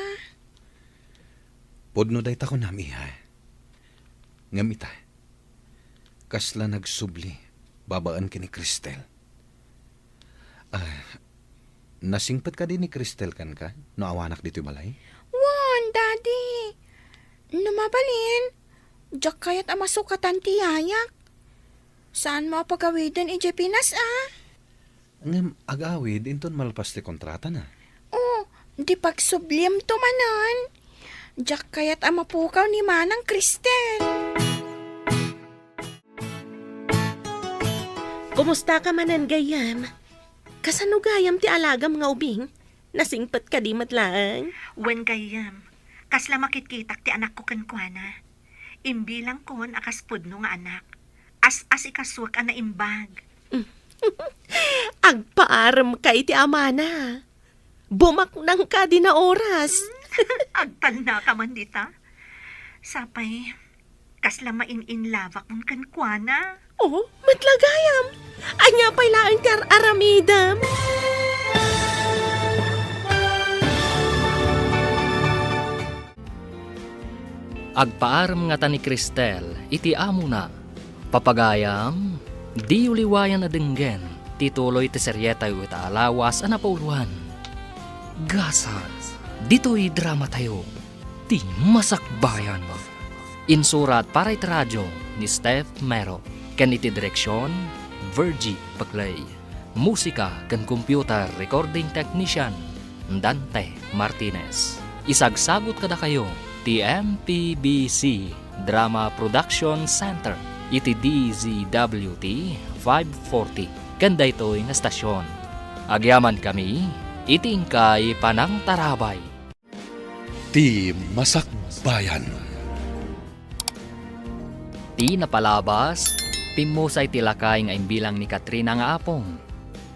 Pudno dayta kunam, iha. Ngem ita, kasla nagsubli babaen ken ni Cristel. Ah, nasingpet kadi ni Cristel kenka no awanak ditoy balay? Wen, Daddy. No mabalin, diak kayat a masukatan ti yayak. Saanmo a pagawiden idiay Pinas, a? Ngem agawid inton malpas ti kontratana. Oh, di pagsubliamto manen. Diak kayat a mapukaw ni Manang Cristel. Kumusta ka manen, gayyem? Kasano gayam ti alagam nga ubing? Nasingpet kadi met laeng? Wen, gayyem. Kasla makitkitak ti anakko kenkuana. Imbilangkon a kas pudno nga anak. As-asikasuek a naimbag. Agpaarem ka iti amana. Bumaknang ka di na oras. Agtalna ka man dita. Sapay, kasla main-inlove-akon kenkuana. Oh, met la gayam. Ania pay laeng ti ar-aramidem? Agpaarem ngata ni Cristel iti amona. Papagayam, diyo liwayan a denggen ti tuloy ti serietayo ita a lawas a napauloan. Gasat, ditoy dramatayo, Ti Masakbayan. Insurat para iti radio ni Steph Mero, ken iti direksion, Virgie Paclay. Musika ken computer recording technician, Dante Martinez. Isagsagut kadakayo ti M P B C Drama Production Center iti D Z W T five forty ken daytoy nga estasion. Agyamankami iti inkay panangtarabay. Ti Masakbayan. Ti napalabas, pimmusay ti lakay nga imbilang ni Katrina nga apong,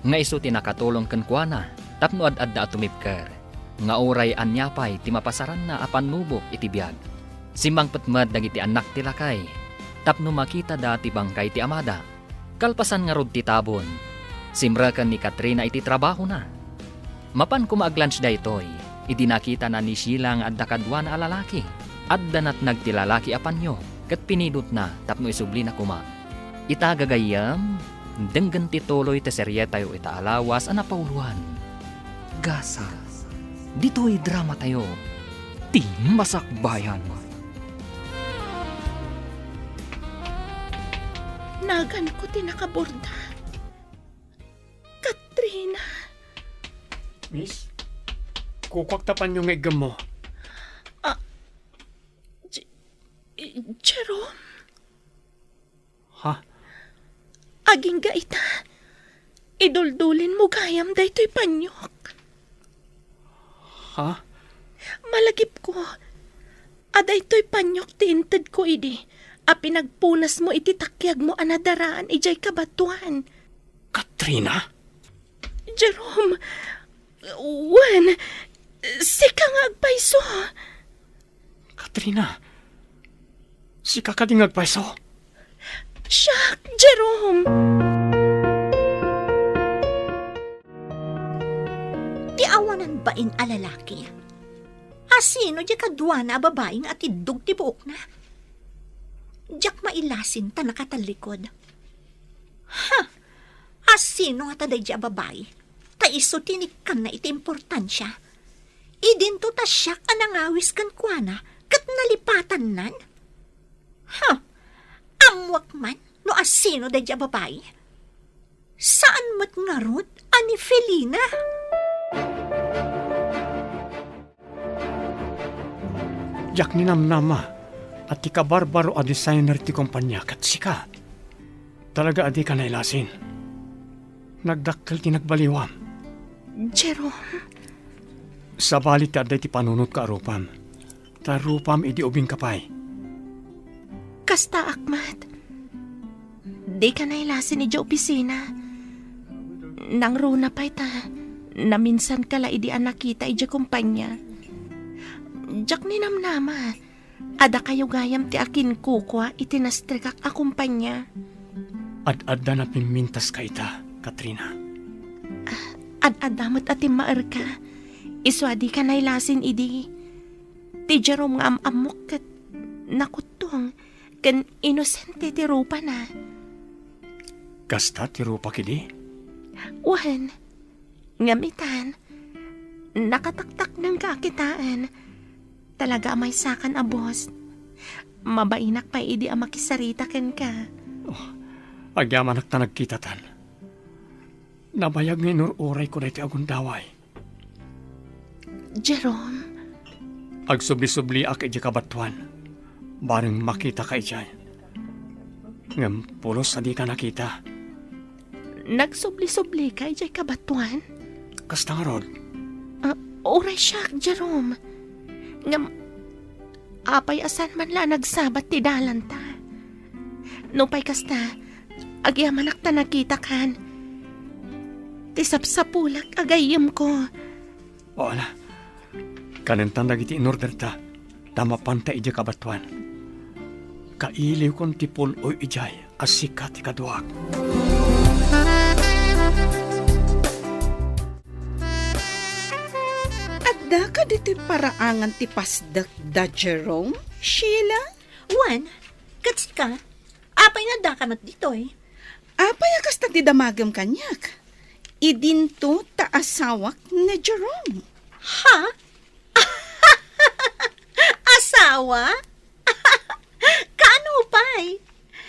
nga isu ti nakatulong kenkuana tapno ad-adda a tumibker, nga uray ania pay ti mapasaranna a pannubok iti biag. Simmangpet met dagiti annak ti lakay tapno makitada ti bangkay ti amada. Kalpasan ngarud ti tabon, simreken ni Katrina iti trabahona. Mapan koma ag-lunch daytoy, idi nakitana ni Sheila nga adda kaduana a lalaki. Adda natnag ti lalaki a panyo ket pinidotna tapno isublina koma. Ita gagayyem, denggen ti tuloy ti serietayo ita a lawas a napauloan. Gasat, ditoy dramatayo, Ti Masakbayan. Naganko ti nakaborda. Katrina. Miss, kukuak ta panyo nga iggemmo. Ah, J-, Jerome? Ha? Agingga ita, iduldulinmo gayam daytoy panyok. Ha? Malagipko a daytoy panyok ti intedko idi a pinagpunasmo iti takiagmo a nadaraan idiay kabatoan. Katrina? Jerome, wen, Sika nga agpayso. Katrina, sika kadi nga agpayso? Siak, Jerome. Ti awanan bain a lalaki. Asino diay kaduana a babai nga atiddog ti buokna? Diak mailasin ta nakatallikod. Ha! Asino ngata daydiay a babai? Ta isu ti inikkanna iti importansia. Idinto ta siak a nangawis kenkuana ket nalipatannan. Ha! Ammoak man no asino daydiay a babai. Saan met ngarud a ni Felina? Diak ninamnama a ti kabarbaro a designer ti kompania ket sika. Talaga a dika nailasin. Nagdakkel ti nagbaliwam. Jerome. Sabali ti adda iti panunotko a rupam. Ta rupam idi ubingka pay. Kastaak met. Dika nailasin idiay opisina. Nangruna pay ta naminsanka la idi a nakita idiay kompania. Diak ninamnama a dakayo gayam ti akinkukua iti nastrekak a kompania. Ad-adda napimmintaska ita, Katrina. Ah, ad-adda met a timmaerka. Isu a dika nailasin idi. Ti Jerome nga am-ammok ket nakuttong ken inosente ti rupana. Kasta ti rupak idi? Wen, ngem itan, nakataktaknengka a kitaen. Talaga a maysakan a boss. Mabainak pay idi a makisarita kenka. Oh, agyamanak ta nagkitatan. Nabayag nga inur-urayko daytoy a gundaway. Jerome. Agsubli-subliak idiay kabatoan. Bareng makitaka idiay. Ngem pulos a dika nakita. Nagsubli-sublika idiay kabatoan? Kasta ngarud? Ah, uray siak, Jerome. Ngem, apay a saan man la a nagsabat ti dalanta? Nupay kasta, agyamanak ta nakitakan. Ti sapsapulak a gayyemko. O, ala. Kanentan dagiti inorderta, ta mapanta idiay kabatoan. Kailiwkon ti pul-oy idiay a sika ti kaduak. Adda kadi ti paraangan ti pasdek da Jerome, Sheila? Wen, ket sika? Apay nga addaka met ditoy? Apay a kasta ti damagem kaniak? Idinto ta asawak ni Jerome. Ha? Asawa? Kaano pay?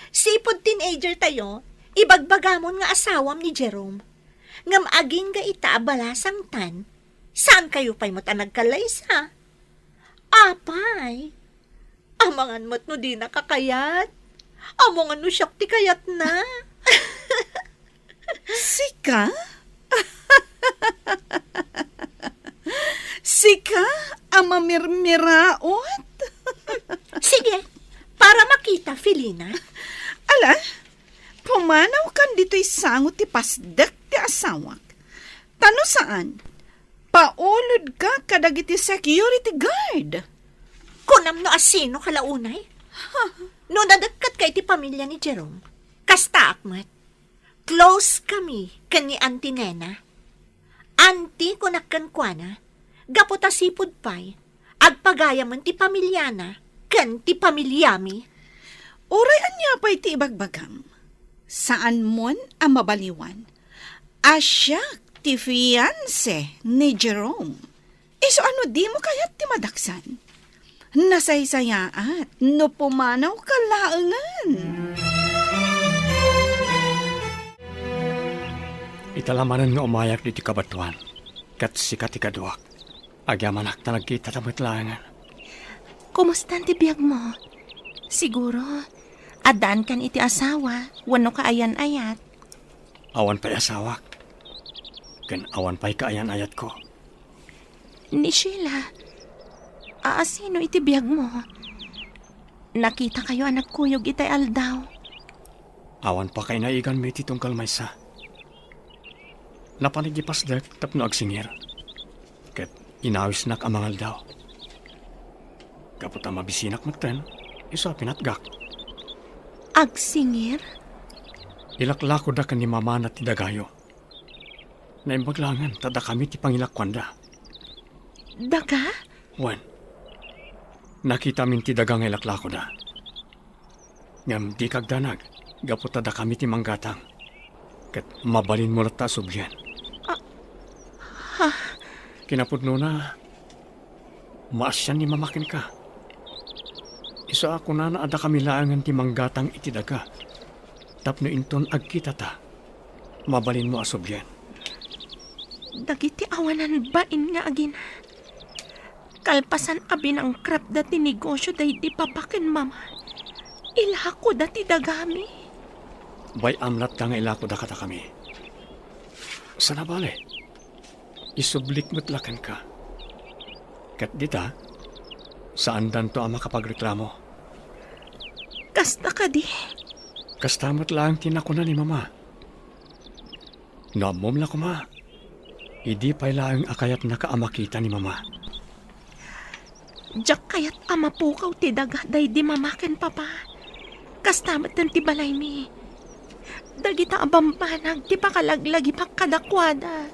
Sipud teenager tayo, ibagbagamon nga asawam ni Jerome. Ngem agingga ita a balasangtan, saankayo pay met a nagkallaysa? Apay, amangan met no dinaka kayat. Amangan no siak ti kayatna. Sika? Sika a mamirmiraot? Sige, para makita, Felina. Ala, pumanawkan ditoy sango ti pasdek ti asawak. Ta no saan, paulodka kadagiti security guard. Kunam no asino ka la unay? No nadekketka iti pamilya ni Jerome, kastaak met. Close kami ken ni Auntie Nena. Auntie, kunak kenkuana, gapu ta sipud pay, agpagayamen ti pamilyana ken ti pamilyami. Uray ania pay ti ibagbagam, saanmon a mabaliwan a siak ti fiancé ni Jerome. Isu a no dimo kayat ti madaksan, nasaysayaat no pumanawka laengen. Ita la manen nga umayak ditoy kabatoan, ket sika ti kaduak. Agyamanak ta nagkitata met laengen. Kumustan ti biagmo? Siguro, addaankan iti asawa wenno kaayan-ayat? Awan pay asawak, ken awan pay kaayan-ayatko. Ni Sheila, aasino iti biagmo? Nakitakayo a nagkuyog itay aldaw. Awan pakainaiganmi iti tunggal maysa. Napan idi pasdek tapno agsingir. Ket Inawisnak a mangaldaw. Gapu ta mabisinak metten, isu a pinatgak. Agsingir? Ilaklakoda ken ni mamana ti dagayo. Naimbag laengen ta dakami ti pangilakuanda. Daga? Wen, nakitamin ti daga nga ilaklakoda. Ngem dika agdanag, gapu ta dakami ti manggatang. Ket mabalinmo latta a sublien. Ah, ha? Kinapudnona, maasian ni Mama kenka. Isu a kunana a dakami laengen ti manggatang iti daga. Tapno inton agkitata, mabalinmo a sublien. Dagiti awanan bain nga agina. Kalpasan a binangkraptda ti negosio daydi papa ken mama, ilakoda ti dagami. Bay-am latta nga ilakoda kadakami. Sana bale, isublik met la kenka. Ket dita, saandanto a makapagreklamo. Kasta kadi? Kasta met laeng ti nakuna ni Mama. No ammom la koma, idi pay laeng a kayatnaka a makita ni Mama. Diak kayat a mapukaw ti daga daydi Mama ken Papa. Kasta metten ti balaymi. Dagita a bambanag ti pakalaglagipek kadakuada.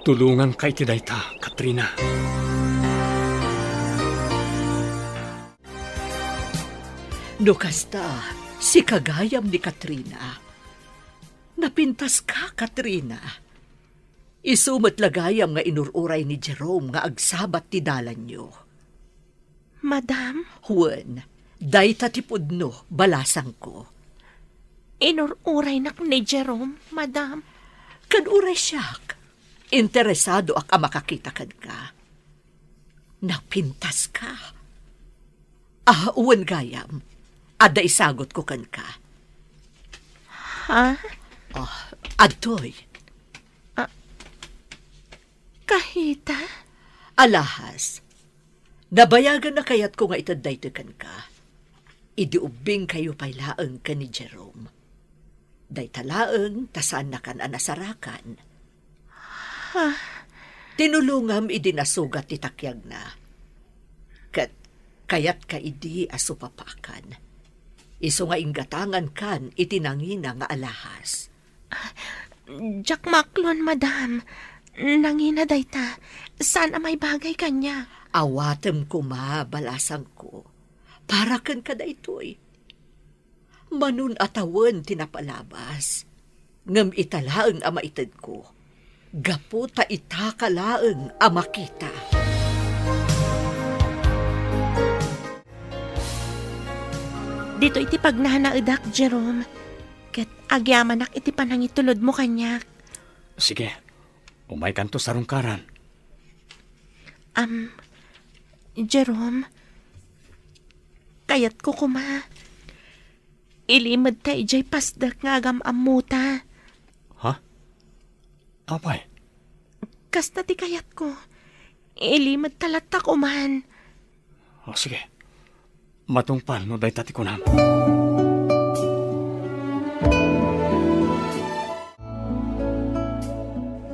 Tulonganka iti dayta, Katrina. No kasta, sika gayam ni Katrina. Napintaska, Katrina. Isu met la gayam nga inur-uray ni Jerome nga agsabat ti dalanyo. Madam? Wen, dayta ti pudno, balasangko. Inur-uraynak ni Jerome, Madam. Ken uray siak, interesadoak a makakita kenka. Napintaska. Ah, wen gayam. Adda isagutko kenka. Ha? Ah, adtoy. Ah, kahita? Alahas. Nabayagan a kayatko nga ited daytoy kenka. Idi ubbingkayo pay laeng ken ni Jerome. Dayta laeng ta saannakan a nasarakan. Ha? Tinulongam idi nasugat ti takiagna. Ket kayatka idi a supapakan. Isu nga inggatangankan iti nangina nga alahas. Diak maklon, madam. Nangina dayta. Saan a maibagay kaniak. Awatem koma, balasangko. Para kenka daytoy. Manun a tawen ti napalabas, ngem ita laeng a maitedko, gapu ta itaka laeng a makita. Ditoy ti pagnanaedak, Jerome, ket agyamanak iti panangitulodmo kaniak. Sige, umaykanto sarungkaran. Am, Jerome, kayatko koma. Ilimedta idiay pasdek nga agam-ammota. Ha? Apay? Kasta ti kayatko. Ilimedta latta koman. O, sige. Matungpal no dayta ti kunam.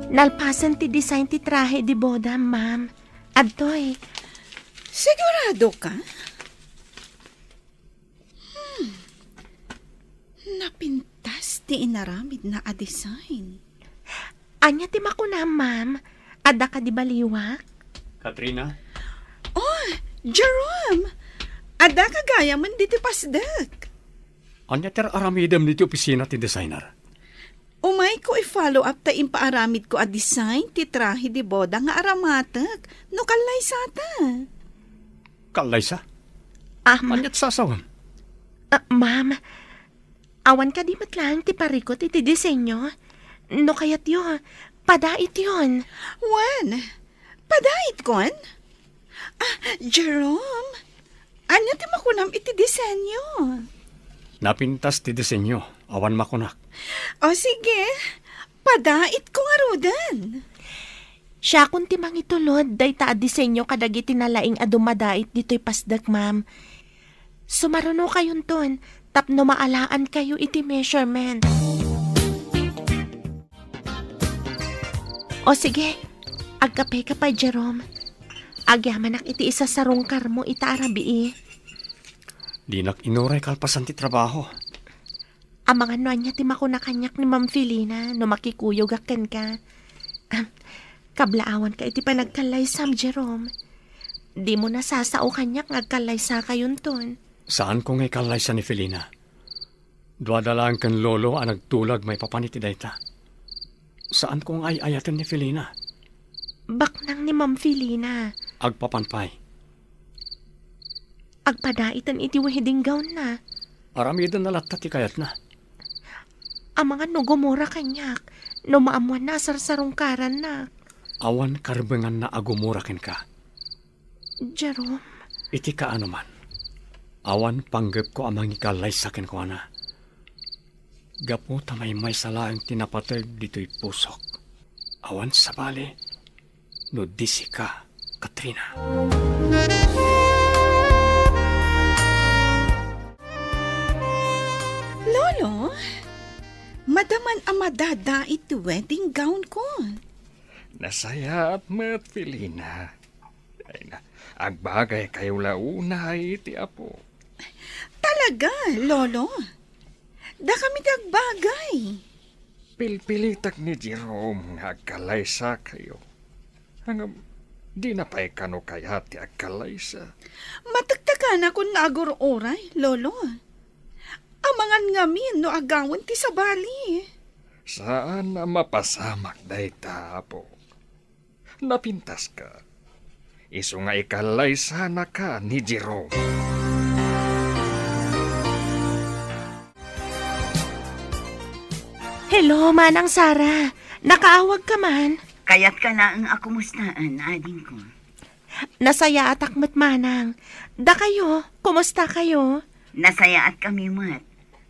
Nalpasen ti design ti trahe de boda, ma'am. Adtoy. Sigurado ka? Hmm. Napintas ti inaramidna a design. Ania ti makunam, ma'am? Adda kadi baliwak? Katrina? Oh, Jerome! Adda ka gayamen diti pasdek. Ania ti aramidem diti opisina ti designer? Umayko i-follow up ta impaaramidko a design ti trahe de boda nga aramatek no kallaysata. Kallaysa? Ah, ma- Ania ti sasawem? Ah, ma'am, awan kadi met laeng ti parikut iti disenyo? No kayatyo, padaityon. Wen, padaitkon? Ah, Jerome, ania ti makunam iti disenyo? Napintas ti disenyo, awan makunak. O sige, padaitko ngaruden. Siakon ti mangitulod dayta a disenyo kadagiti nalaing a dumadait ditoy pasdek, ma'am. Sumarunokayonton tapno maalaankayo iti measurement. O sige, agkapeka pay, Jerome. Agyamanak iti isasarungkarmo ita a rabii. Dinak inuray kalpasan ti trabaho. Amangan no ania ti makuna kaniak ni Ma'am Felina no makikuyogak kenka. Ah, kablaawanka iti panagkallaysam, Jerome. Dimo nasasao kaniak nga agkallaysakayonton. Saanko nga ikallaysa ni Felina. Duada laeng ken Lolo a nagtulag maipapan iti dayta. Saanko nga ay-ayaten ni Felina. Baknang ni Ma'am Felina. Agpapan pay. Agpadaiten iti wedding gown-na. Aramidenna latta ti kayatna. Amangan no gumura kaniak, no maammoanna a sarsarungkarannak. Awan karbenganna a gumura kenka. Jerome. Iti kaano man, awan panggepko a mangikallaysa kenkuana. Gapu ta maymaysa laeng ti napateg ditoy pusok. Awan sabali no di sika, Katrina. Lolo, madaman a madada iti wedding gown ko. Nasayaat met, Felina. Ay na, agbagaykayo la unay iti Apo. Talaga, Lolo? Dakami ti agbagay. Pilpilitak ni Jerome nga agkallaysakayo. Ngem, dina pay kano kayat ti agkallaysa. Matektekanakon nga agur-uray, Lolo. Amangan ngamin no agawen ti sabali. Saan a mapasamak dayta, Apo. Napintaska. Isu nga ikallaysanaka ni Jerome. Hello, Manang Sara. Nakaawagka man? Kayatka laeng a kumustaan, adingko. Nasayaatak met, Manang. Dakayo, kumusta kayo? Nasayaatkami met.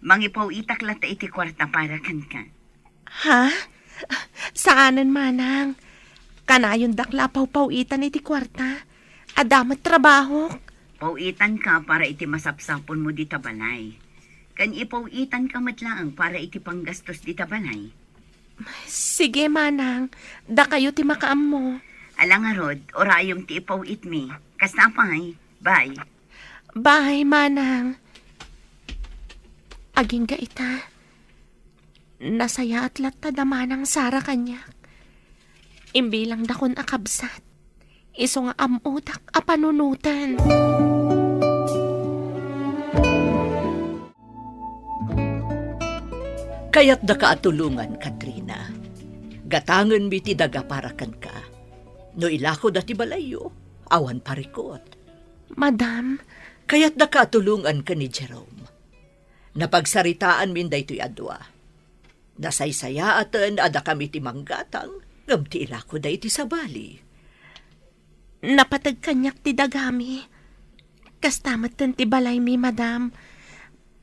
Mangipaw-itak latta iti kuarta para kenka. Ha? Saanen, Manang. Kanayondak la a pawpaw-itan iti kuarta. Adda met trabahok. Paw-itanka para iti masapsaponmo dita balay. Ken ipaw-itanka met laeng para iti panggastos dita balay. Sige, Manang. Dakayo ti makaammo. Ala ngarud, urayom ti ipaw-itmi. Kasta pay. Bye. Bye, Manang. Agingga ita. Nasayaat latta da Manang Sara kaniak. Imbilangdakon a kabsat. Isu nga am-odak a panunoten. Kayatdaka a tulongan, Katrina. Gatangenmi ti daga para kenka. No ilakoda ti balayyo, awan parikut. Madam. Kayatdaka a tulongan ken ni Jerome. Napagsaritaanmin daytoy a dua. Nasaysayaaten a dakami ti manggatang, ngem ti ilakoda iti sabali. Napateg kaniak ti dagami. Kasta metten ti balaymi, madam.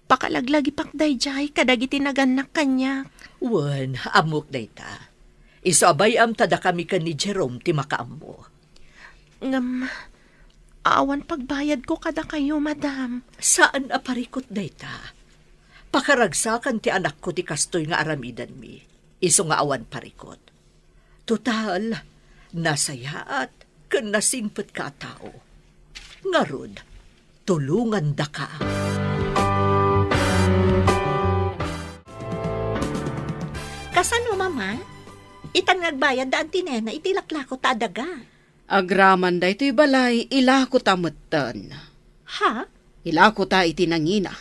Pakalaglagipak daydiay kadagiti nagannak kaniak. Wen, ammok dayta. Isu a bay-am ta dakami ken ni Jerome ti makaammo. Ngem, awan pagbayadko kadakayo, madam. Saan a parikut dayta. Pakaragsakan ti anakko ti kastoy nga aramidenmi. Isu nga awan parikut. Total, nasayaat ken nasingpetka a tao. Ngarud, tulongandaka. Kasano, Mama? Itan nga agbayad da Auntie Nena iti laklako ta a daga. Agraman daytoy balay, ilako ta metten. Ha? Ilako ta iti nangina.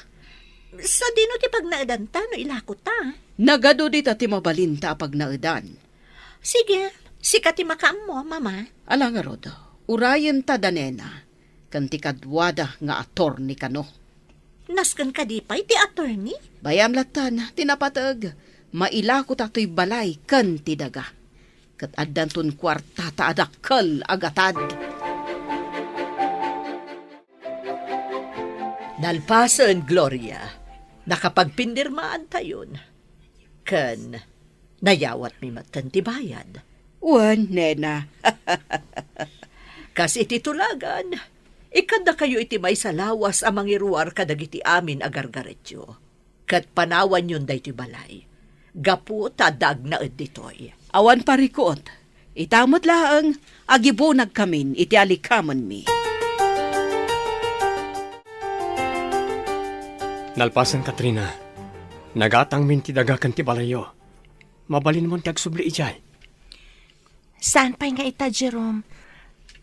Sadino ti pagnaedanta no ilako ta? Nagadu dita ti mabalinta a pagnaedan. Sige, sika ti makaammo, Mama. Ala ngarud, urayenta da Nena, ken ti kaduada nga atorni kano. Nasken kadi pay ti attorney? Bay-am lattan ti napateg, mailako ta toy balay ken ti daga. Ket addanton kuartata a dakkel a gatad. Nalpasen, Gloria, nakapagpinirmaantayon. Ken nayawatmi metten ti bayad. Wen, nena. Kas iti tulagan, ikkandakayo iti maysa lawas a mangiruar kadagiti amin a gargaretyo. Ket panawanyon daytoy balay, gapu ta adda agnaed ditoy. Awan parikut, Ita met laeng, agibunagkamin iti alikamenmi. Nalpasen, Katrina, nagatangmin ti daga ken ti balayyo. Mabalinmon ti agsubli idiay. Saan pay nga ita, Jerome.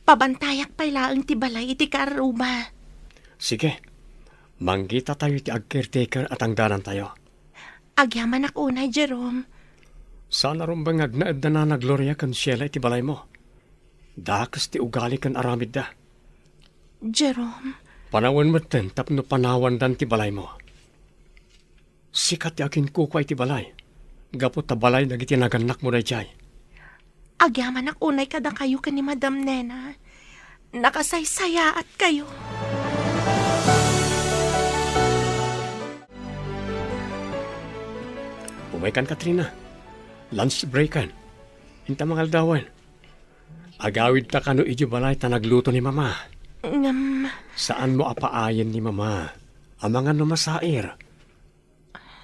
Pabantayak pay laeng ti balay iti kaarruba. Sige. Manggitatayo iti ag-caretaker a tangdanantayo. Agyamanak unay, Jerome. Saan a rumbeng nga agnaedda nana Gloria ken Sheila iti balaymo. Dakes ti ugali ken aramidda. Jerome. Panawen metten tapno panawandan ti balaymo. Sika ti aginkukua iti balay, gapu ta balay dagiti nagannakmo daydiay. Agyamanak unay kadakayo ken ni Madam Nena. Nakasaysayaatkayo. Umaykan, Katrina. Lunch breakan. Inta mangaldawen. Agawidta kano idiay balay ta nagluto ni Mama. Ngem, saanmo a paayen ni Mama. Amangan no masair.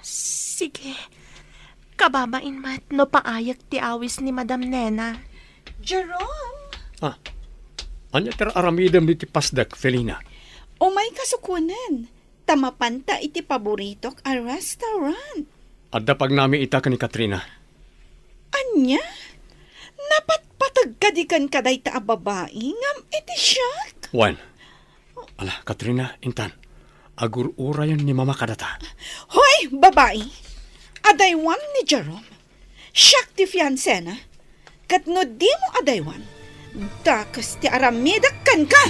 Sige. Kababain met no paayek ti awis ni Madam Nena. Jerome! Ah, ania ti aramidem diti pasdek, Felina? Umayka sukunen, ta mapanta iti paboritok a restaurant. Adda pagnami ita ken ni Katrina. Ania? Napatpateg kadi kenka dayta a babai ngem iti siak? Wen. Ala, Katrina, intan. Agur-urayen ni Mama kadata. Hoy, babai! Adaywam ni Jerome. Siak ti fiansena. Ket no dimo adaywan, dakes ti aramidek kenka!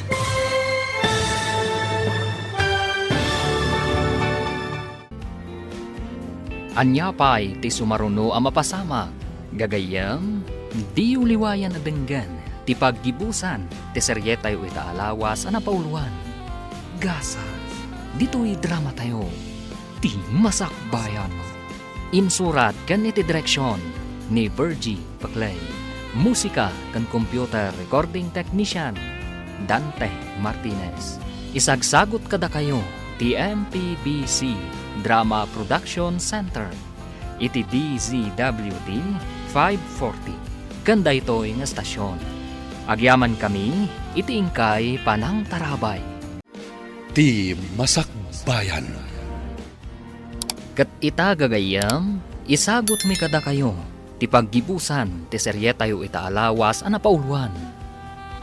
Ania pay ti sumaruno a mapasamak? Gagayyem, diyo liwayan a denggen ti paggibusan ti serietayo ita a lawas a napauloan. Gasat, ditoy dramatayo, ti Masakbayan. Insurat ken iti direksion ni Virgie Paclay. Musika ken computer recording technician, Dante Martinez. Isagsagut kadakayo ti M P B C Drama Production Center iti D Z W T five forty. Ken daytoy nga estasion, agyamankami iti inkay panangtarabay. Ti Masakbayan. Ket ita, gagayyem, isagutmi kadakayo ti paggibusan ti serietayo ita a lawas a napauloan.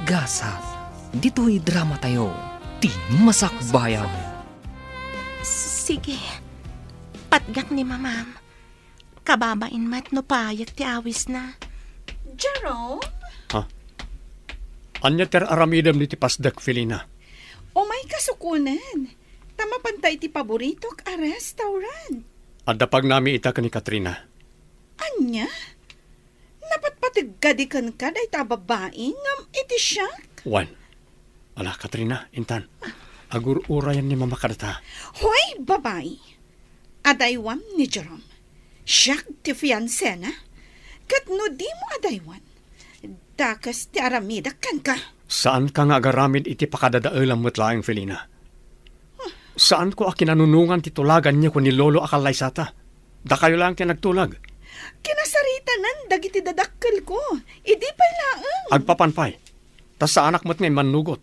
Gasat, ditoy dramatayo, ti Masakbayan. Sige. Patgak ni Mamam. Kababain met no paayek ti awisna. Jerome? Ha? Ania ti aramidem diti pasdek, Felina? Umayka sukunen, ta mapanta iti paboritok a restaurant. Adda pagnami ita ken ni Katrina. Ania? Napatpateg kadi kenka dayta a babai ngem iti siak? Wen. Ala, Katrina, intan. Agur-urayen ni Mama kadata. Hoy, babai! Adaywam ni Jerome. Siak ti fiansena. Ket no dimo adaywan, dakes ti aramidek kenka. Saanka nga agaramid iti pakadadaelam met laeng, Felina. Saanko a kinanunongan ti tulaganyo ken ni Lolo a kallaysata. Dakayo laeng ti nagtulag. Kinasaritanan dagiti dadakkelko. Idi pay laeng. Agpapan pay. Ta saanak met nga immannugot.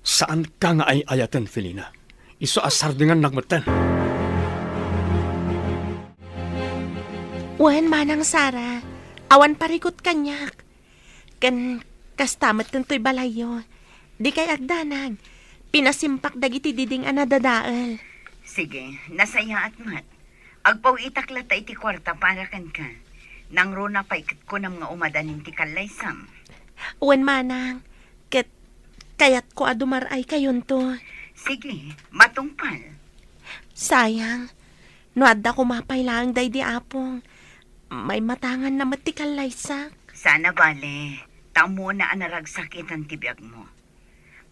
Saanka nga ay-ayaten, Felina. Isu a sardengannak metten. Wen, Manang Sara, awan parikut kaniak. Ken kasta met ditoy balayyo. Dikay agdanag. Pinasimpak dagiti diding a nadadael. Sige, nasayaat met. Agpaw-itak latta iti kuarta para kenka. Nangruna pay ket kunam nga umadanin ti kallaysam. Wen, Manang, ket kayatko a dumar-aykayonto. Sige, matungpal. Sayang, no adda koma pay laeng daydi Apong, maimatanganna met ti kallaysak. Sana bale, ta ammona a naragsak itan ti biagmo.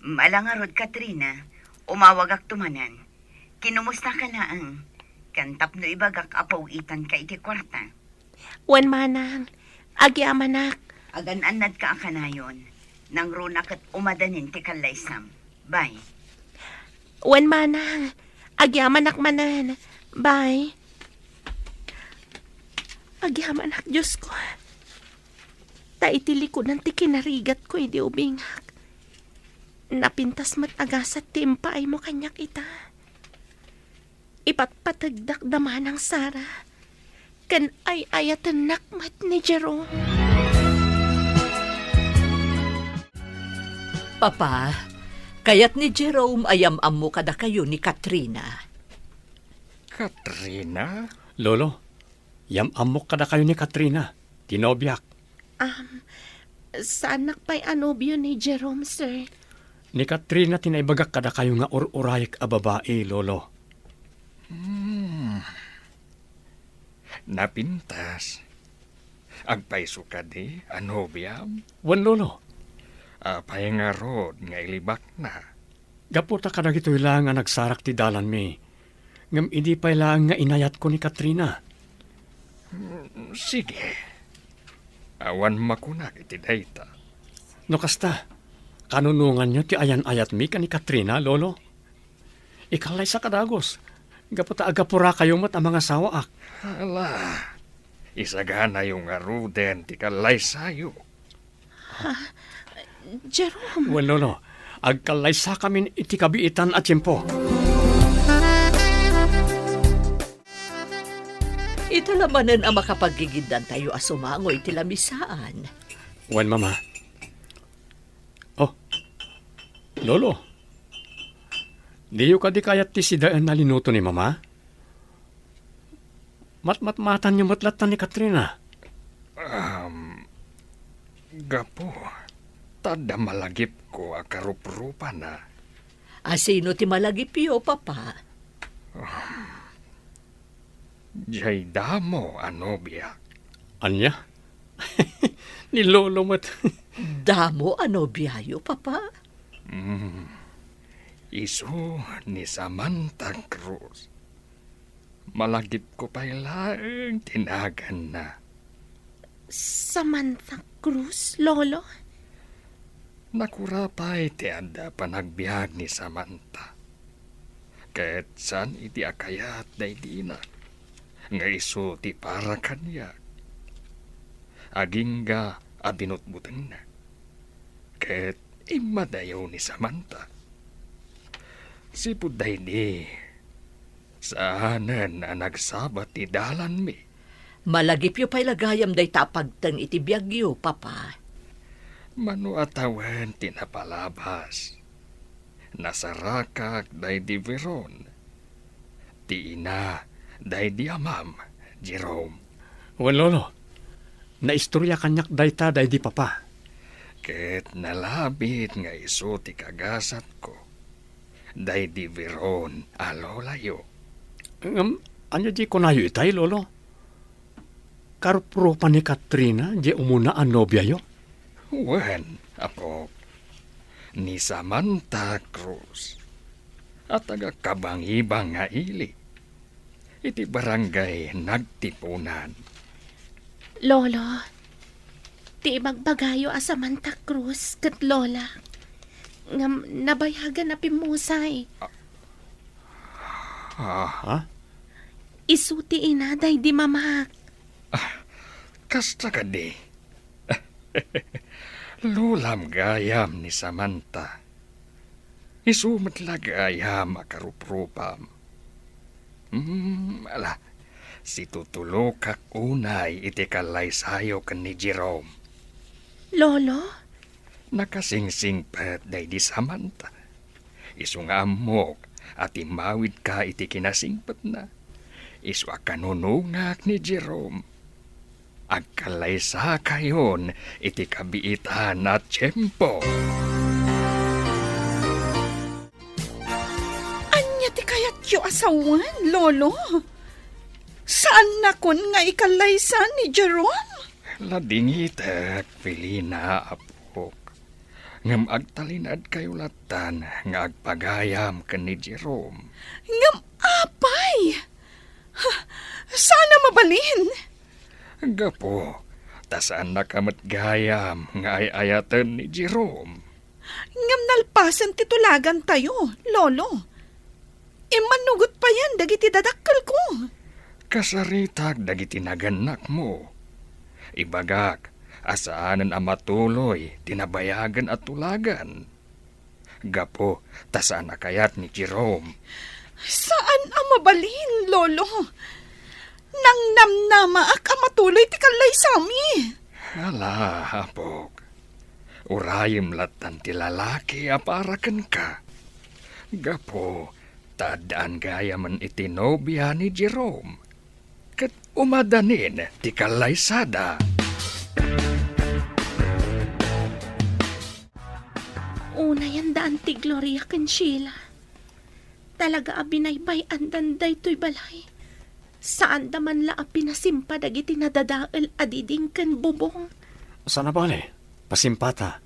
Ala ngarud, Katrina, umawagakto manen. Kinumustaka laeng, ken tapno ibagak a paw-itanka iti kuarta. Wen, Manang, agyamanak. Agan-annadka a kanayon, nangruna ket umadanin ti kallaysam. Bye. Wen, Manang, agyamanak manen. Bye. Agyamanak, Diosko. Ta iti likudan ti kinarigatko idi ubingak, napintas met a gasat ti impaaymo kaniak ita. Ipatpategdak da manang Sara, ken ay-ayatennak met ni Jerome. Papa, kayat ni Jerome a yam-ammo kadakayo ni Katrina. Katrina? Lolo, yam-ammok kadakayo ni Katrina, ti nobiak. Um, saanak pay a nobio ni Jerome, sir. Ni Katrina ti naibagak kadakayo nga ur-urayek a babai, Lolo. Hmm. Napintas. Agpayso kadi a nobiam? Wen, Lolo. Apay ngarud nga ilibakna? Gapu ta kadagitoy laeng a nagsarak ti dalanmi, ngem idi pay laeng nga inayatko ni Katrina. Mm, sige. Awan makunak iti dayta. No kasta, kanunonganyo ti ayan-ayatmi ken ni Katrina, Lolo? Ikallaysak a dagus, gapu ta agapurakayo met a mangasawaak. Hala, isaganayo ngaruden ti kallaysayo. Ha? Jerome? Wen, Lolo, agkallaysakamin iti kabiitan a tiempo. Ita la manen a makapagigiddantayo a sumango iti lamisaan. Wen, Mama. Oh, Lolo, diyo kadi kayat ti sidaen a linuto ni Mama? Matmatmatanyo met latta ni Katrina. Um, gapu, ta adda malagipko a karuprupana. A sino ti malagipyo, Papa? Um, diay damo a nobia. Ania? Ni Lolo met. Damo a nobiayo, Papa? Mm. Isu ni Samantha Cruz. Malagipko pay laeng ti naganna. Samantha Cruz, Lolo? Nakura pay ti adda panagbiag ni Samantha. Ket saan iti a kayat daydi inak nga isu ti para kaniak. Agingga a binutbutengna. Ket immadayo ni Samantha. Sipud daydi, saanen a nagsabat ti dalanmi. Malagipyo pay la gayam dayta a pagteng iti biagyo, Papa. Mano a tawen ti napalabas, nasarakak daydi Veron. Ti ina daydi amam, Jerome. Wen, Lolo, naistorya kaniak dayta daydi Papa. Ket nalabit nga isu ti kagasatko, daydi Veron a lolayo. Ngem, ania di kunayo itay, Lolo? Karuprupan ni Katrina, di umuna a nobiayo? Wen, apok, ni Samantha Cruz, a taga Kabangibang nga ili, iti barangay Nagtipunan. Lolo, ti ibagbagayo a Samantha Cruz ket Lola, ngem nabayagan a pimmusay. Ah. Ha? Isu ti ina daydi mamak. Ah, kasta kadi? Lolam gayam ni Samantha. Isu met la gayam a karuprupam. Hmm, ala, situtulokak unay iti kallaysayo ken ni Jerome. Lolo? Nakasingsingpet daydi Samantha. Isu nga ammok a timmawidka iti kinasingpetna. Isu a kanunongak ni Jerome. Agkallaysakayon iti kabiitan a tiempo. Ania ti kayatyo a sawen, Lolo? Saannakon nga ikallaysa ni Jerome? Ladingitek, Felina, apok. Ngem agtalinaedkayo lattan nga agpagayam ken ni Jerome. Ngem apay? Ha, saan a mabalin? Gapu ta saannaka met gayam nga ay-ayaten ni Jerome. Ngem nalpasen ti tulagantayo, Lolo. Immannugot payen dagiti dadakkelko. Kasaritak dagiti nagannakmo. Ibagak a saanen a matuloy ti nabayagen a tulagan. Gapu ta saan a kayat ni Jerome. Saan a mabalin, Lolo. Nangnamnamaak a matuloy ti kallaysami. Ala, apok. Urayem lattan ti lalaki a para kenka. Gapu ta addaan gayamen iti nobia ni Jerome. Ket umadanin ti kallaysada. Unayan daan ti Gloria ken Sheila. Talaga a binaybay-andan daytoy balay. Saanda man la a pinasimpa dagiti nadadael a diding ken bubong. Saan a bale, pasimpata,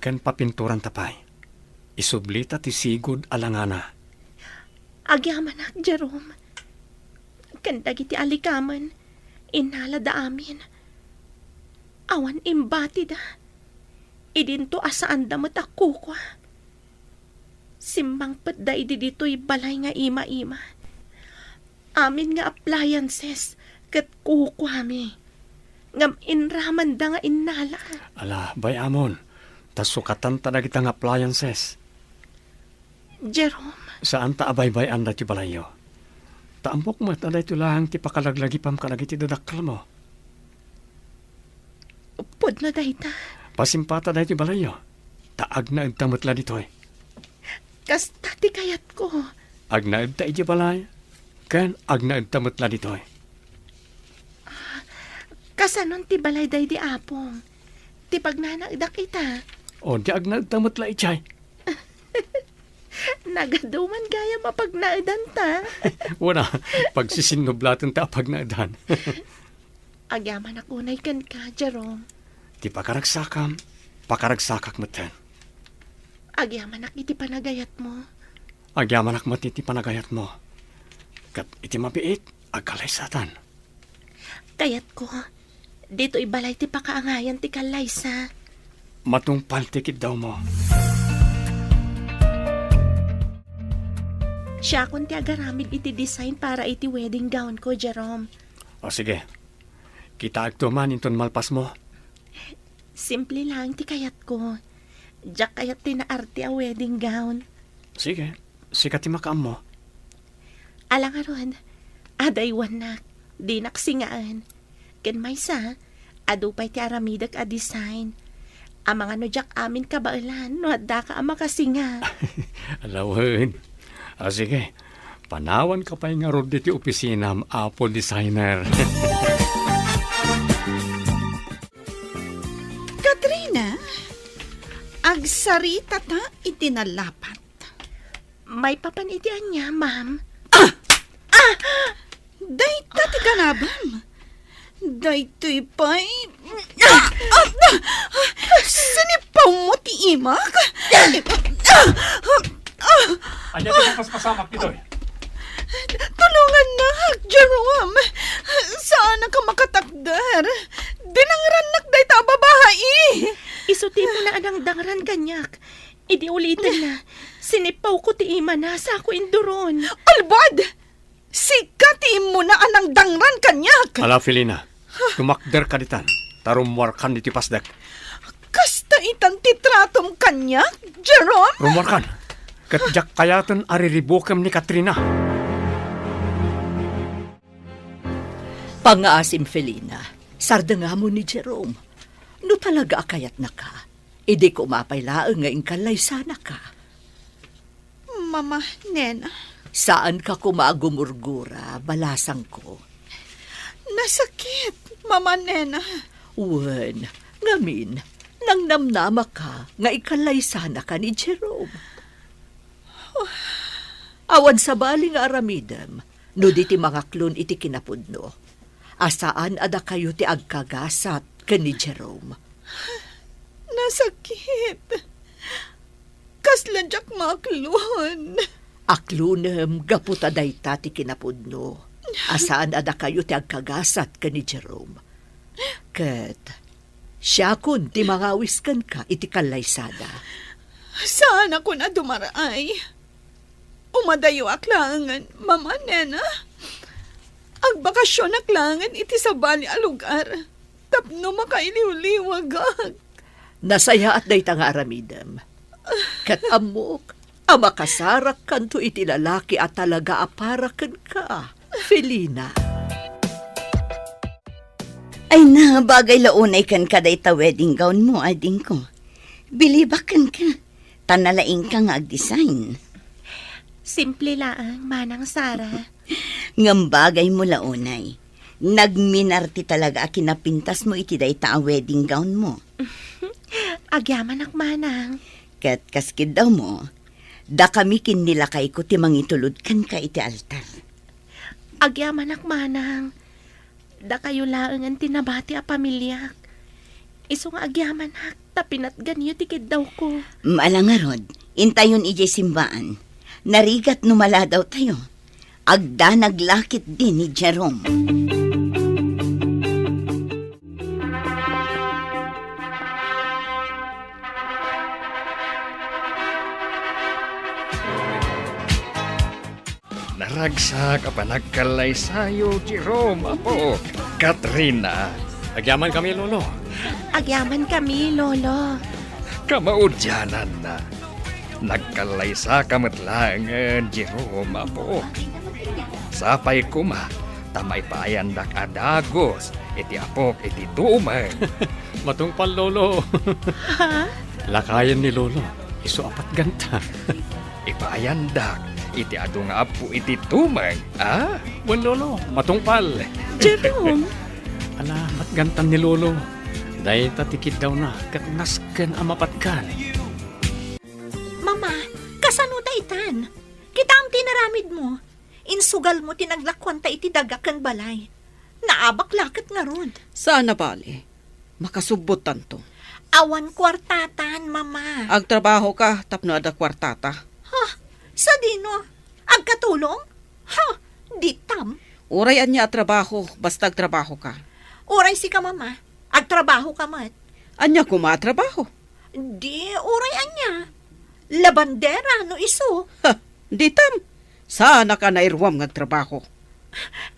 ken papinturanta pay. Isublita ti sigud a langana. Agyamanak, Jerome. Ken dagiti alikamen, innalada amin. Awan imbatida. Idinto a saanda met a kukua. Simmangpetda idi ditoy balay nga ima-ima. Amin nga appliances ket kukuami. Ngem inramanda nga innala. Ala, bay-amon, ta sukatanta dagita nga appliances. Jerome. Saanta a baybay-an daytoy balayyo. Ta ammok met a daytoy laeng ti pakalaglagipam kadagiti dadakkelmo. Pudno dayta. Pasimpata daytoy balayyo. Ta agnaedta met la ditoy. Kasta ti kayatko. Agnaedta idiay balay, ken agnaedta met la ditoy. Kasanon ti balay daydi, Apong? Ti pagnanaedak ita. O, di agnaedta met la idiay. Nagaduman gayam a pagnaedanta. Wen a, pagsisinnublatan ta a pagnaedan. Agyamanak unay kenka, Jerome. Ti pakaragsakam, pakaragsakak metten. Agyamanak iti panagayatmo. Agyamanak met iti panagayatmo. Ket iti mabiit, agkalaysatan. Kayatko, ditoy balay ti pakaangayan ti kallaysa. Matungpal ti kiddawmo. Siakon ti agaramid iti design para iti wedding gown ko, Jerome. O sige, kitaekto man inton malpasmo. Simple lang ti kayatko. Diak kayat ti naarte a wedding gown. Sige, sika ti makaammo. Ala ngarud, adaywannak, dinak singaen. Ken maysa, adu pay ti aramidek a design. Amangan no diak amin kabaelan no addaka a makasinga. Ala wen. A, sige, panawanka pay ngarud ditoy opisinam, Apo Designer. Katrina, agsaritata iti nalapat. Maipapan iti ania, ma'am? Ah! Ah! Dayta ti ganabem. Daytoy pay. Ah! Ah! Ah! Sinipawmo ti imak? Ah! Ah! Ah! Ania ti napaspasamak ditoy? Tulongannak, Jerome. Saannak a makatakder. Dinangrannak dayta a babai. Isu ti immuna a nangdangran kaniak. Idi ulitenna, sinipawko ti imana, sako induron. Albad! Sika ti immuna a nangdangran kaniak! Ala, Felina, tumakderka ditan, ta rummuarkan iti pasdek. Kasta itan ti tratom kaniak, Jerome? Rummuarkan, ket diak kayaten a riribukem ni Katrina. Pangngaasim, Felina, sardengamon ni Jerome. No talaga a kayatnaka, idi koma pay laeng nga inkallaysanaka. Mama, Nena. Saanka koma a gumurgura, balasangko. Nasakit, Mama, Nena. Wen, ngamin, nangnamnamaka nga ikallaysanaka ni Jerome. Awan sabali nga aramidem no di ti mangaklon iti kinapudno, a saan a dakayo ti agkagasat ken ni Jerome. Nasakit. Kasla diak maaklon. Aklonem gapu ta dayta ti kinapudno, a saan a dakayo ti agkagasat ken ni Jerome. Ket siakon ti mangawis kenka iti kallaysada. Saanakon a dumaraay. Umadayoak laengen, Mama, Nena. Agbakasionak laengen iti sabali a lugar. Tapno makailiwliwagak. Nasayaat dayta nga aramidem. Ket ammok a makasarakkanto iti lalaki a talaga a para kenka, Felina. Ay na, bagay la unay kenka dayta wedding gown mo, adingko. Bilibak kenka. Ta nalaingka nga agdesign. Simple laeng, Manang Sara. Ngem bagay mo la unay. Nagminarte talaga a kinapintas mo iti dayta a wedding gown mo. Agyamanak, Manang. Ket kas kiddaw mo, dakami ken ni lakayko ti mangitulod kenka iti altar. Agyamanak, Manang. Dakayo laengen ti nabati a pamiliak. Isu nga agyamanak ta pinatganyo ti kiddawko. Ala ngarud, intayon idiay simbaan. Narigat no maladawtayo. Agdanag la ketdi ni Jerome. Naragsak a panagkallaysayo, Jerome, apo. Katrina. Agyamankami, Lolo. Agyamankami, Lolo. Kamaudiananna. Nagkallaysaka met laengen, Jerome, apo. Sapay koma ta maipaayandak a dagus iti apok iti tumeng. Matungpal, Lolo. Ha? Lakayen ni Lolo, isu a patganta. Ipaayandak iti adu nga apo iti tumeng, a? Wen, Lolo, matungpal. Jerome! Ala, patgantan ni Lolo. Dayta ti kiddawna ket nasken a mapatgan. Mama, kasano daytan? Kitaem ti inaramidmo. Insugalmo ti naglakuanta iti daga ken balay. Naabak la ket ngarud. Saan a bale. Makasubbottanto. Awan kuartatan, Mama. Agtrabahoka tapno adda kuartata. Ha? Sadino? Agkatulong? Ha? Ditam? Uray ania a trabaho, basta agtrabahoka. Uray sika, Mama. Agtrabahoka met. Ania koma a trabaho? Di, uray ania. Labandera, no isu. Ha, ditam. Saanak a nairuam nga agtrabaho.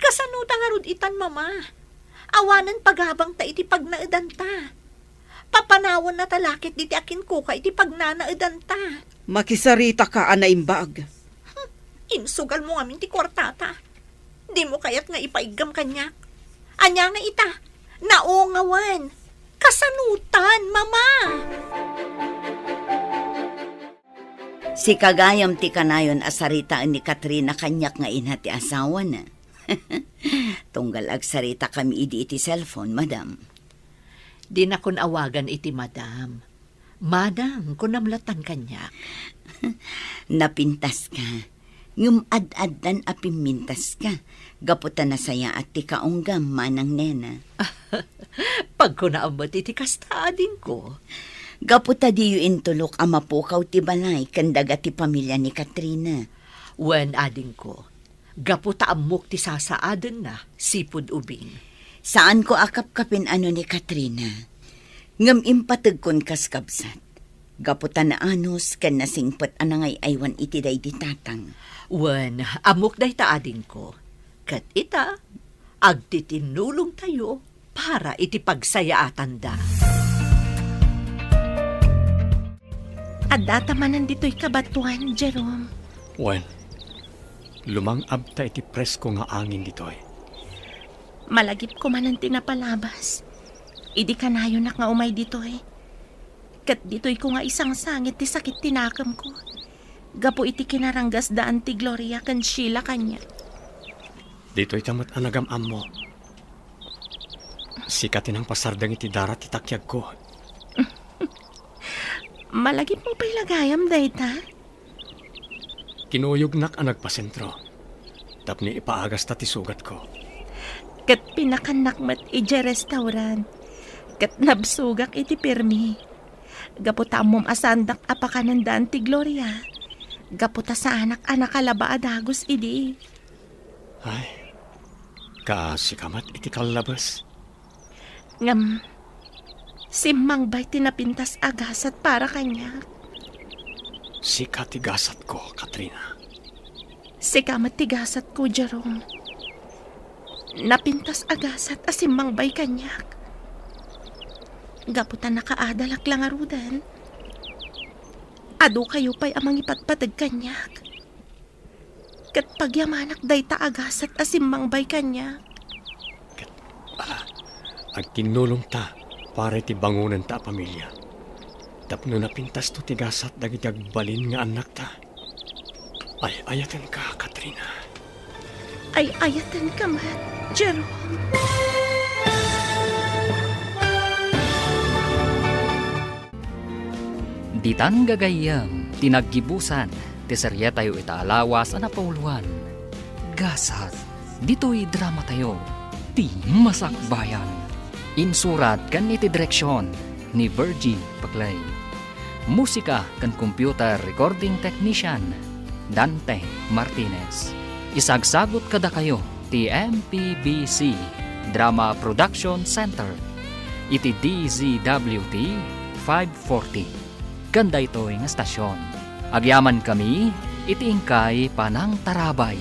Kasano ta ngarud itan, Mama? Awanen pagabangta iti pagnaedanta. Papanawennata la ketdi ti akinkuka iti pagnanaedanta. Makisaritaka a naimbag. Hmm, insugalmo ngamin ti kuartata. Dimo kayat nga ipaiggam kaniak? Ania nga ita? Naungawen. Kasanotan, Mama? Sika gayam ti kanayon a saritaen ni Katrina kaniak nga ina ti asawana. Tunggal agsaritakami idi iti cellphone, madam. Dinakon awagan iti madam. Manang, kunam latan kaniak. Napintaska. Ngem ad-addan a pimmintaska. Gapu ta nasayaat ti kaunggam, Manang Nena. Pagkunaam met iti kasta, adingko. Gapu ta diyo intulok a mapukaw ti balay ken daga ti pamilya ni Katrina. Wen, adingko, gapu ta ammok ti sasaadenna, sipud ubing. Saanko a kapkapin ano ni Katrina. Ngem impategkon kas kabsat. Gapu ta naanus ken nasingpet a nangay-aywan iti daydi tatang. Wen, ammok dayta, adingko. Ket ita, agtitinulongtayo para iti pagsayaatanda. Addata manen ditoy kabatuan, Jerome. Wen, lumang-abta iti presko nga angin ditoy. Malagipko manen ti napalabas. Idi kanayonak nga umay ditoy. Ket ditoyko nga isangsangit ti sakit ti nakemko. Gapu iti kinaranggasdaan ti Gloria ken Sheila kaniak. Ditoyta met a nagam-ammo. Sika ti nangpasardeng iti dara ti takiagko. Malagipmo pay la gayam dayta? Kinuyognak a nagpasentro tapno ipaagasta ti sugatko. Ket pinakannak met idiay restaurant. Ket nabsogak iti pirmi. Gapu ta ammom a saandak a pakanendaan ti Gloria. Gapu ta saanak a nakalaba a dagus idi. Ay, kaasika met iti kallabes. Ngem, simmangbay ti napintas a gasat para kaniak. Sika ti gasatko, Katrina. Sika met ti gasatko, Jerome. Napintas a gasat a simmangbay kaniak. Gapu ta nakaadalak la ngaruden, adu kayo pay a mangipatpateg kaniak. Ket pagyamanak dayta a gasat a simmangbay kaniak. Ket, ala, agtinnulongta para iti bangonenta a pamilia. Tapno napintasto ti gasat dagiti agbalin nga annakta. Ay-ayatenka, Katrina. Ay-ayatenka met, Jerome. Ditan gagayyem ti naggibusan ti serietayo ita a lawas a napauluan, Gasat. Ditoy dramatayo, ti Masakbayan. Insurat ken iti direksion ni Virgie Paclay. Musika ken computer recording technician, Dante Martinez. Isagsagut kadakayo ti M P B C Drama Production Center iti D Z W T five forty. Ken daytoy nga stasyon, agyamankami iti inkay panangtarabay.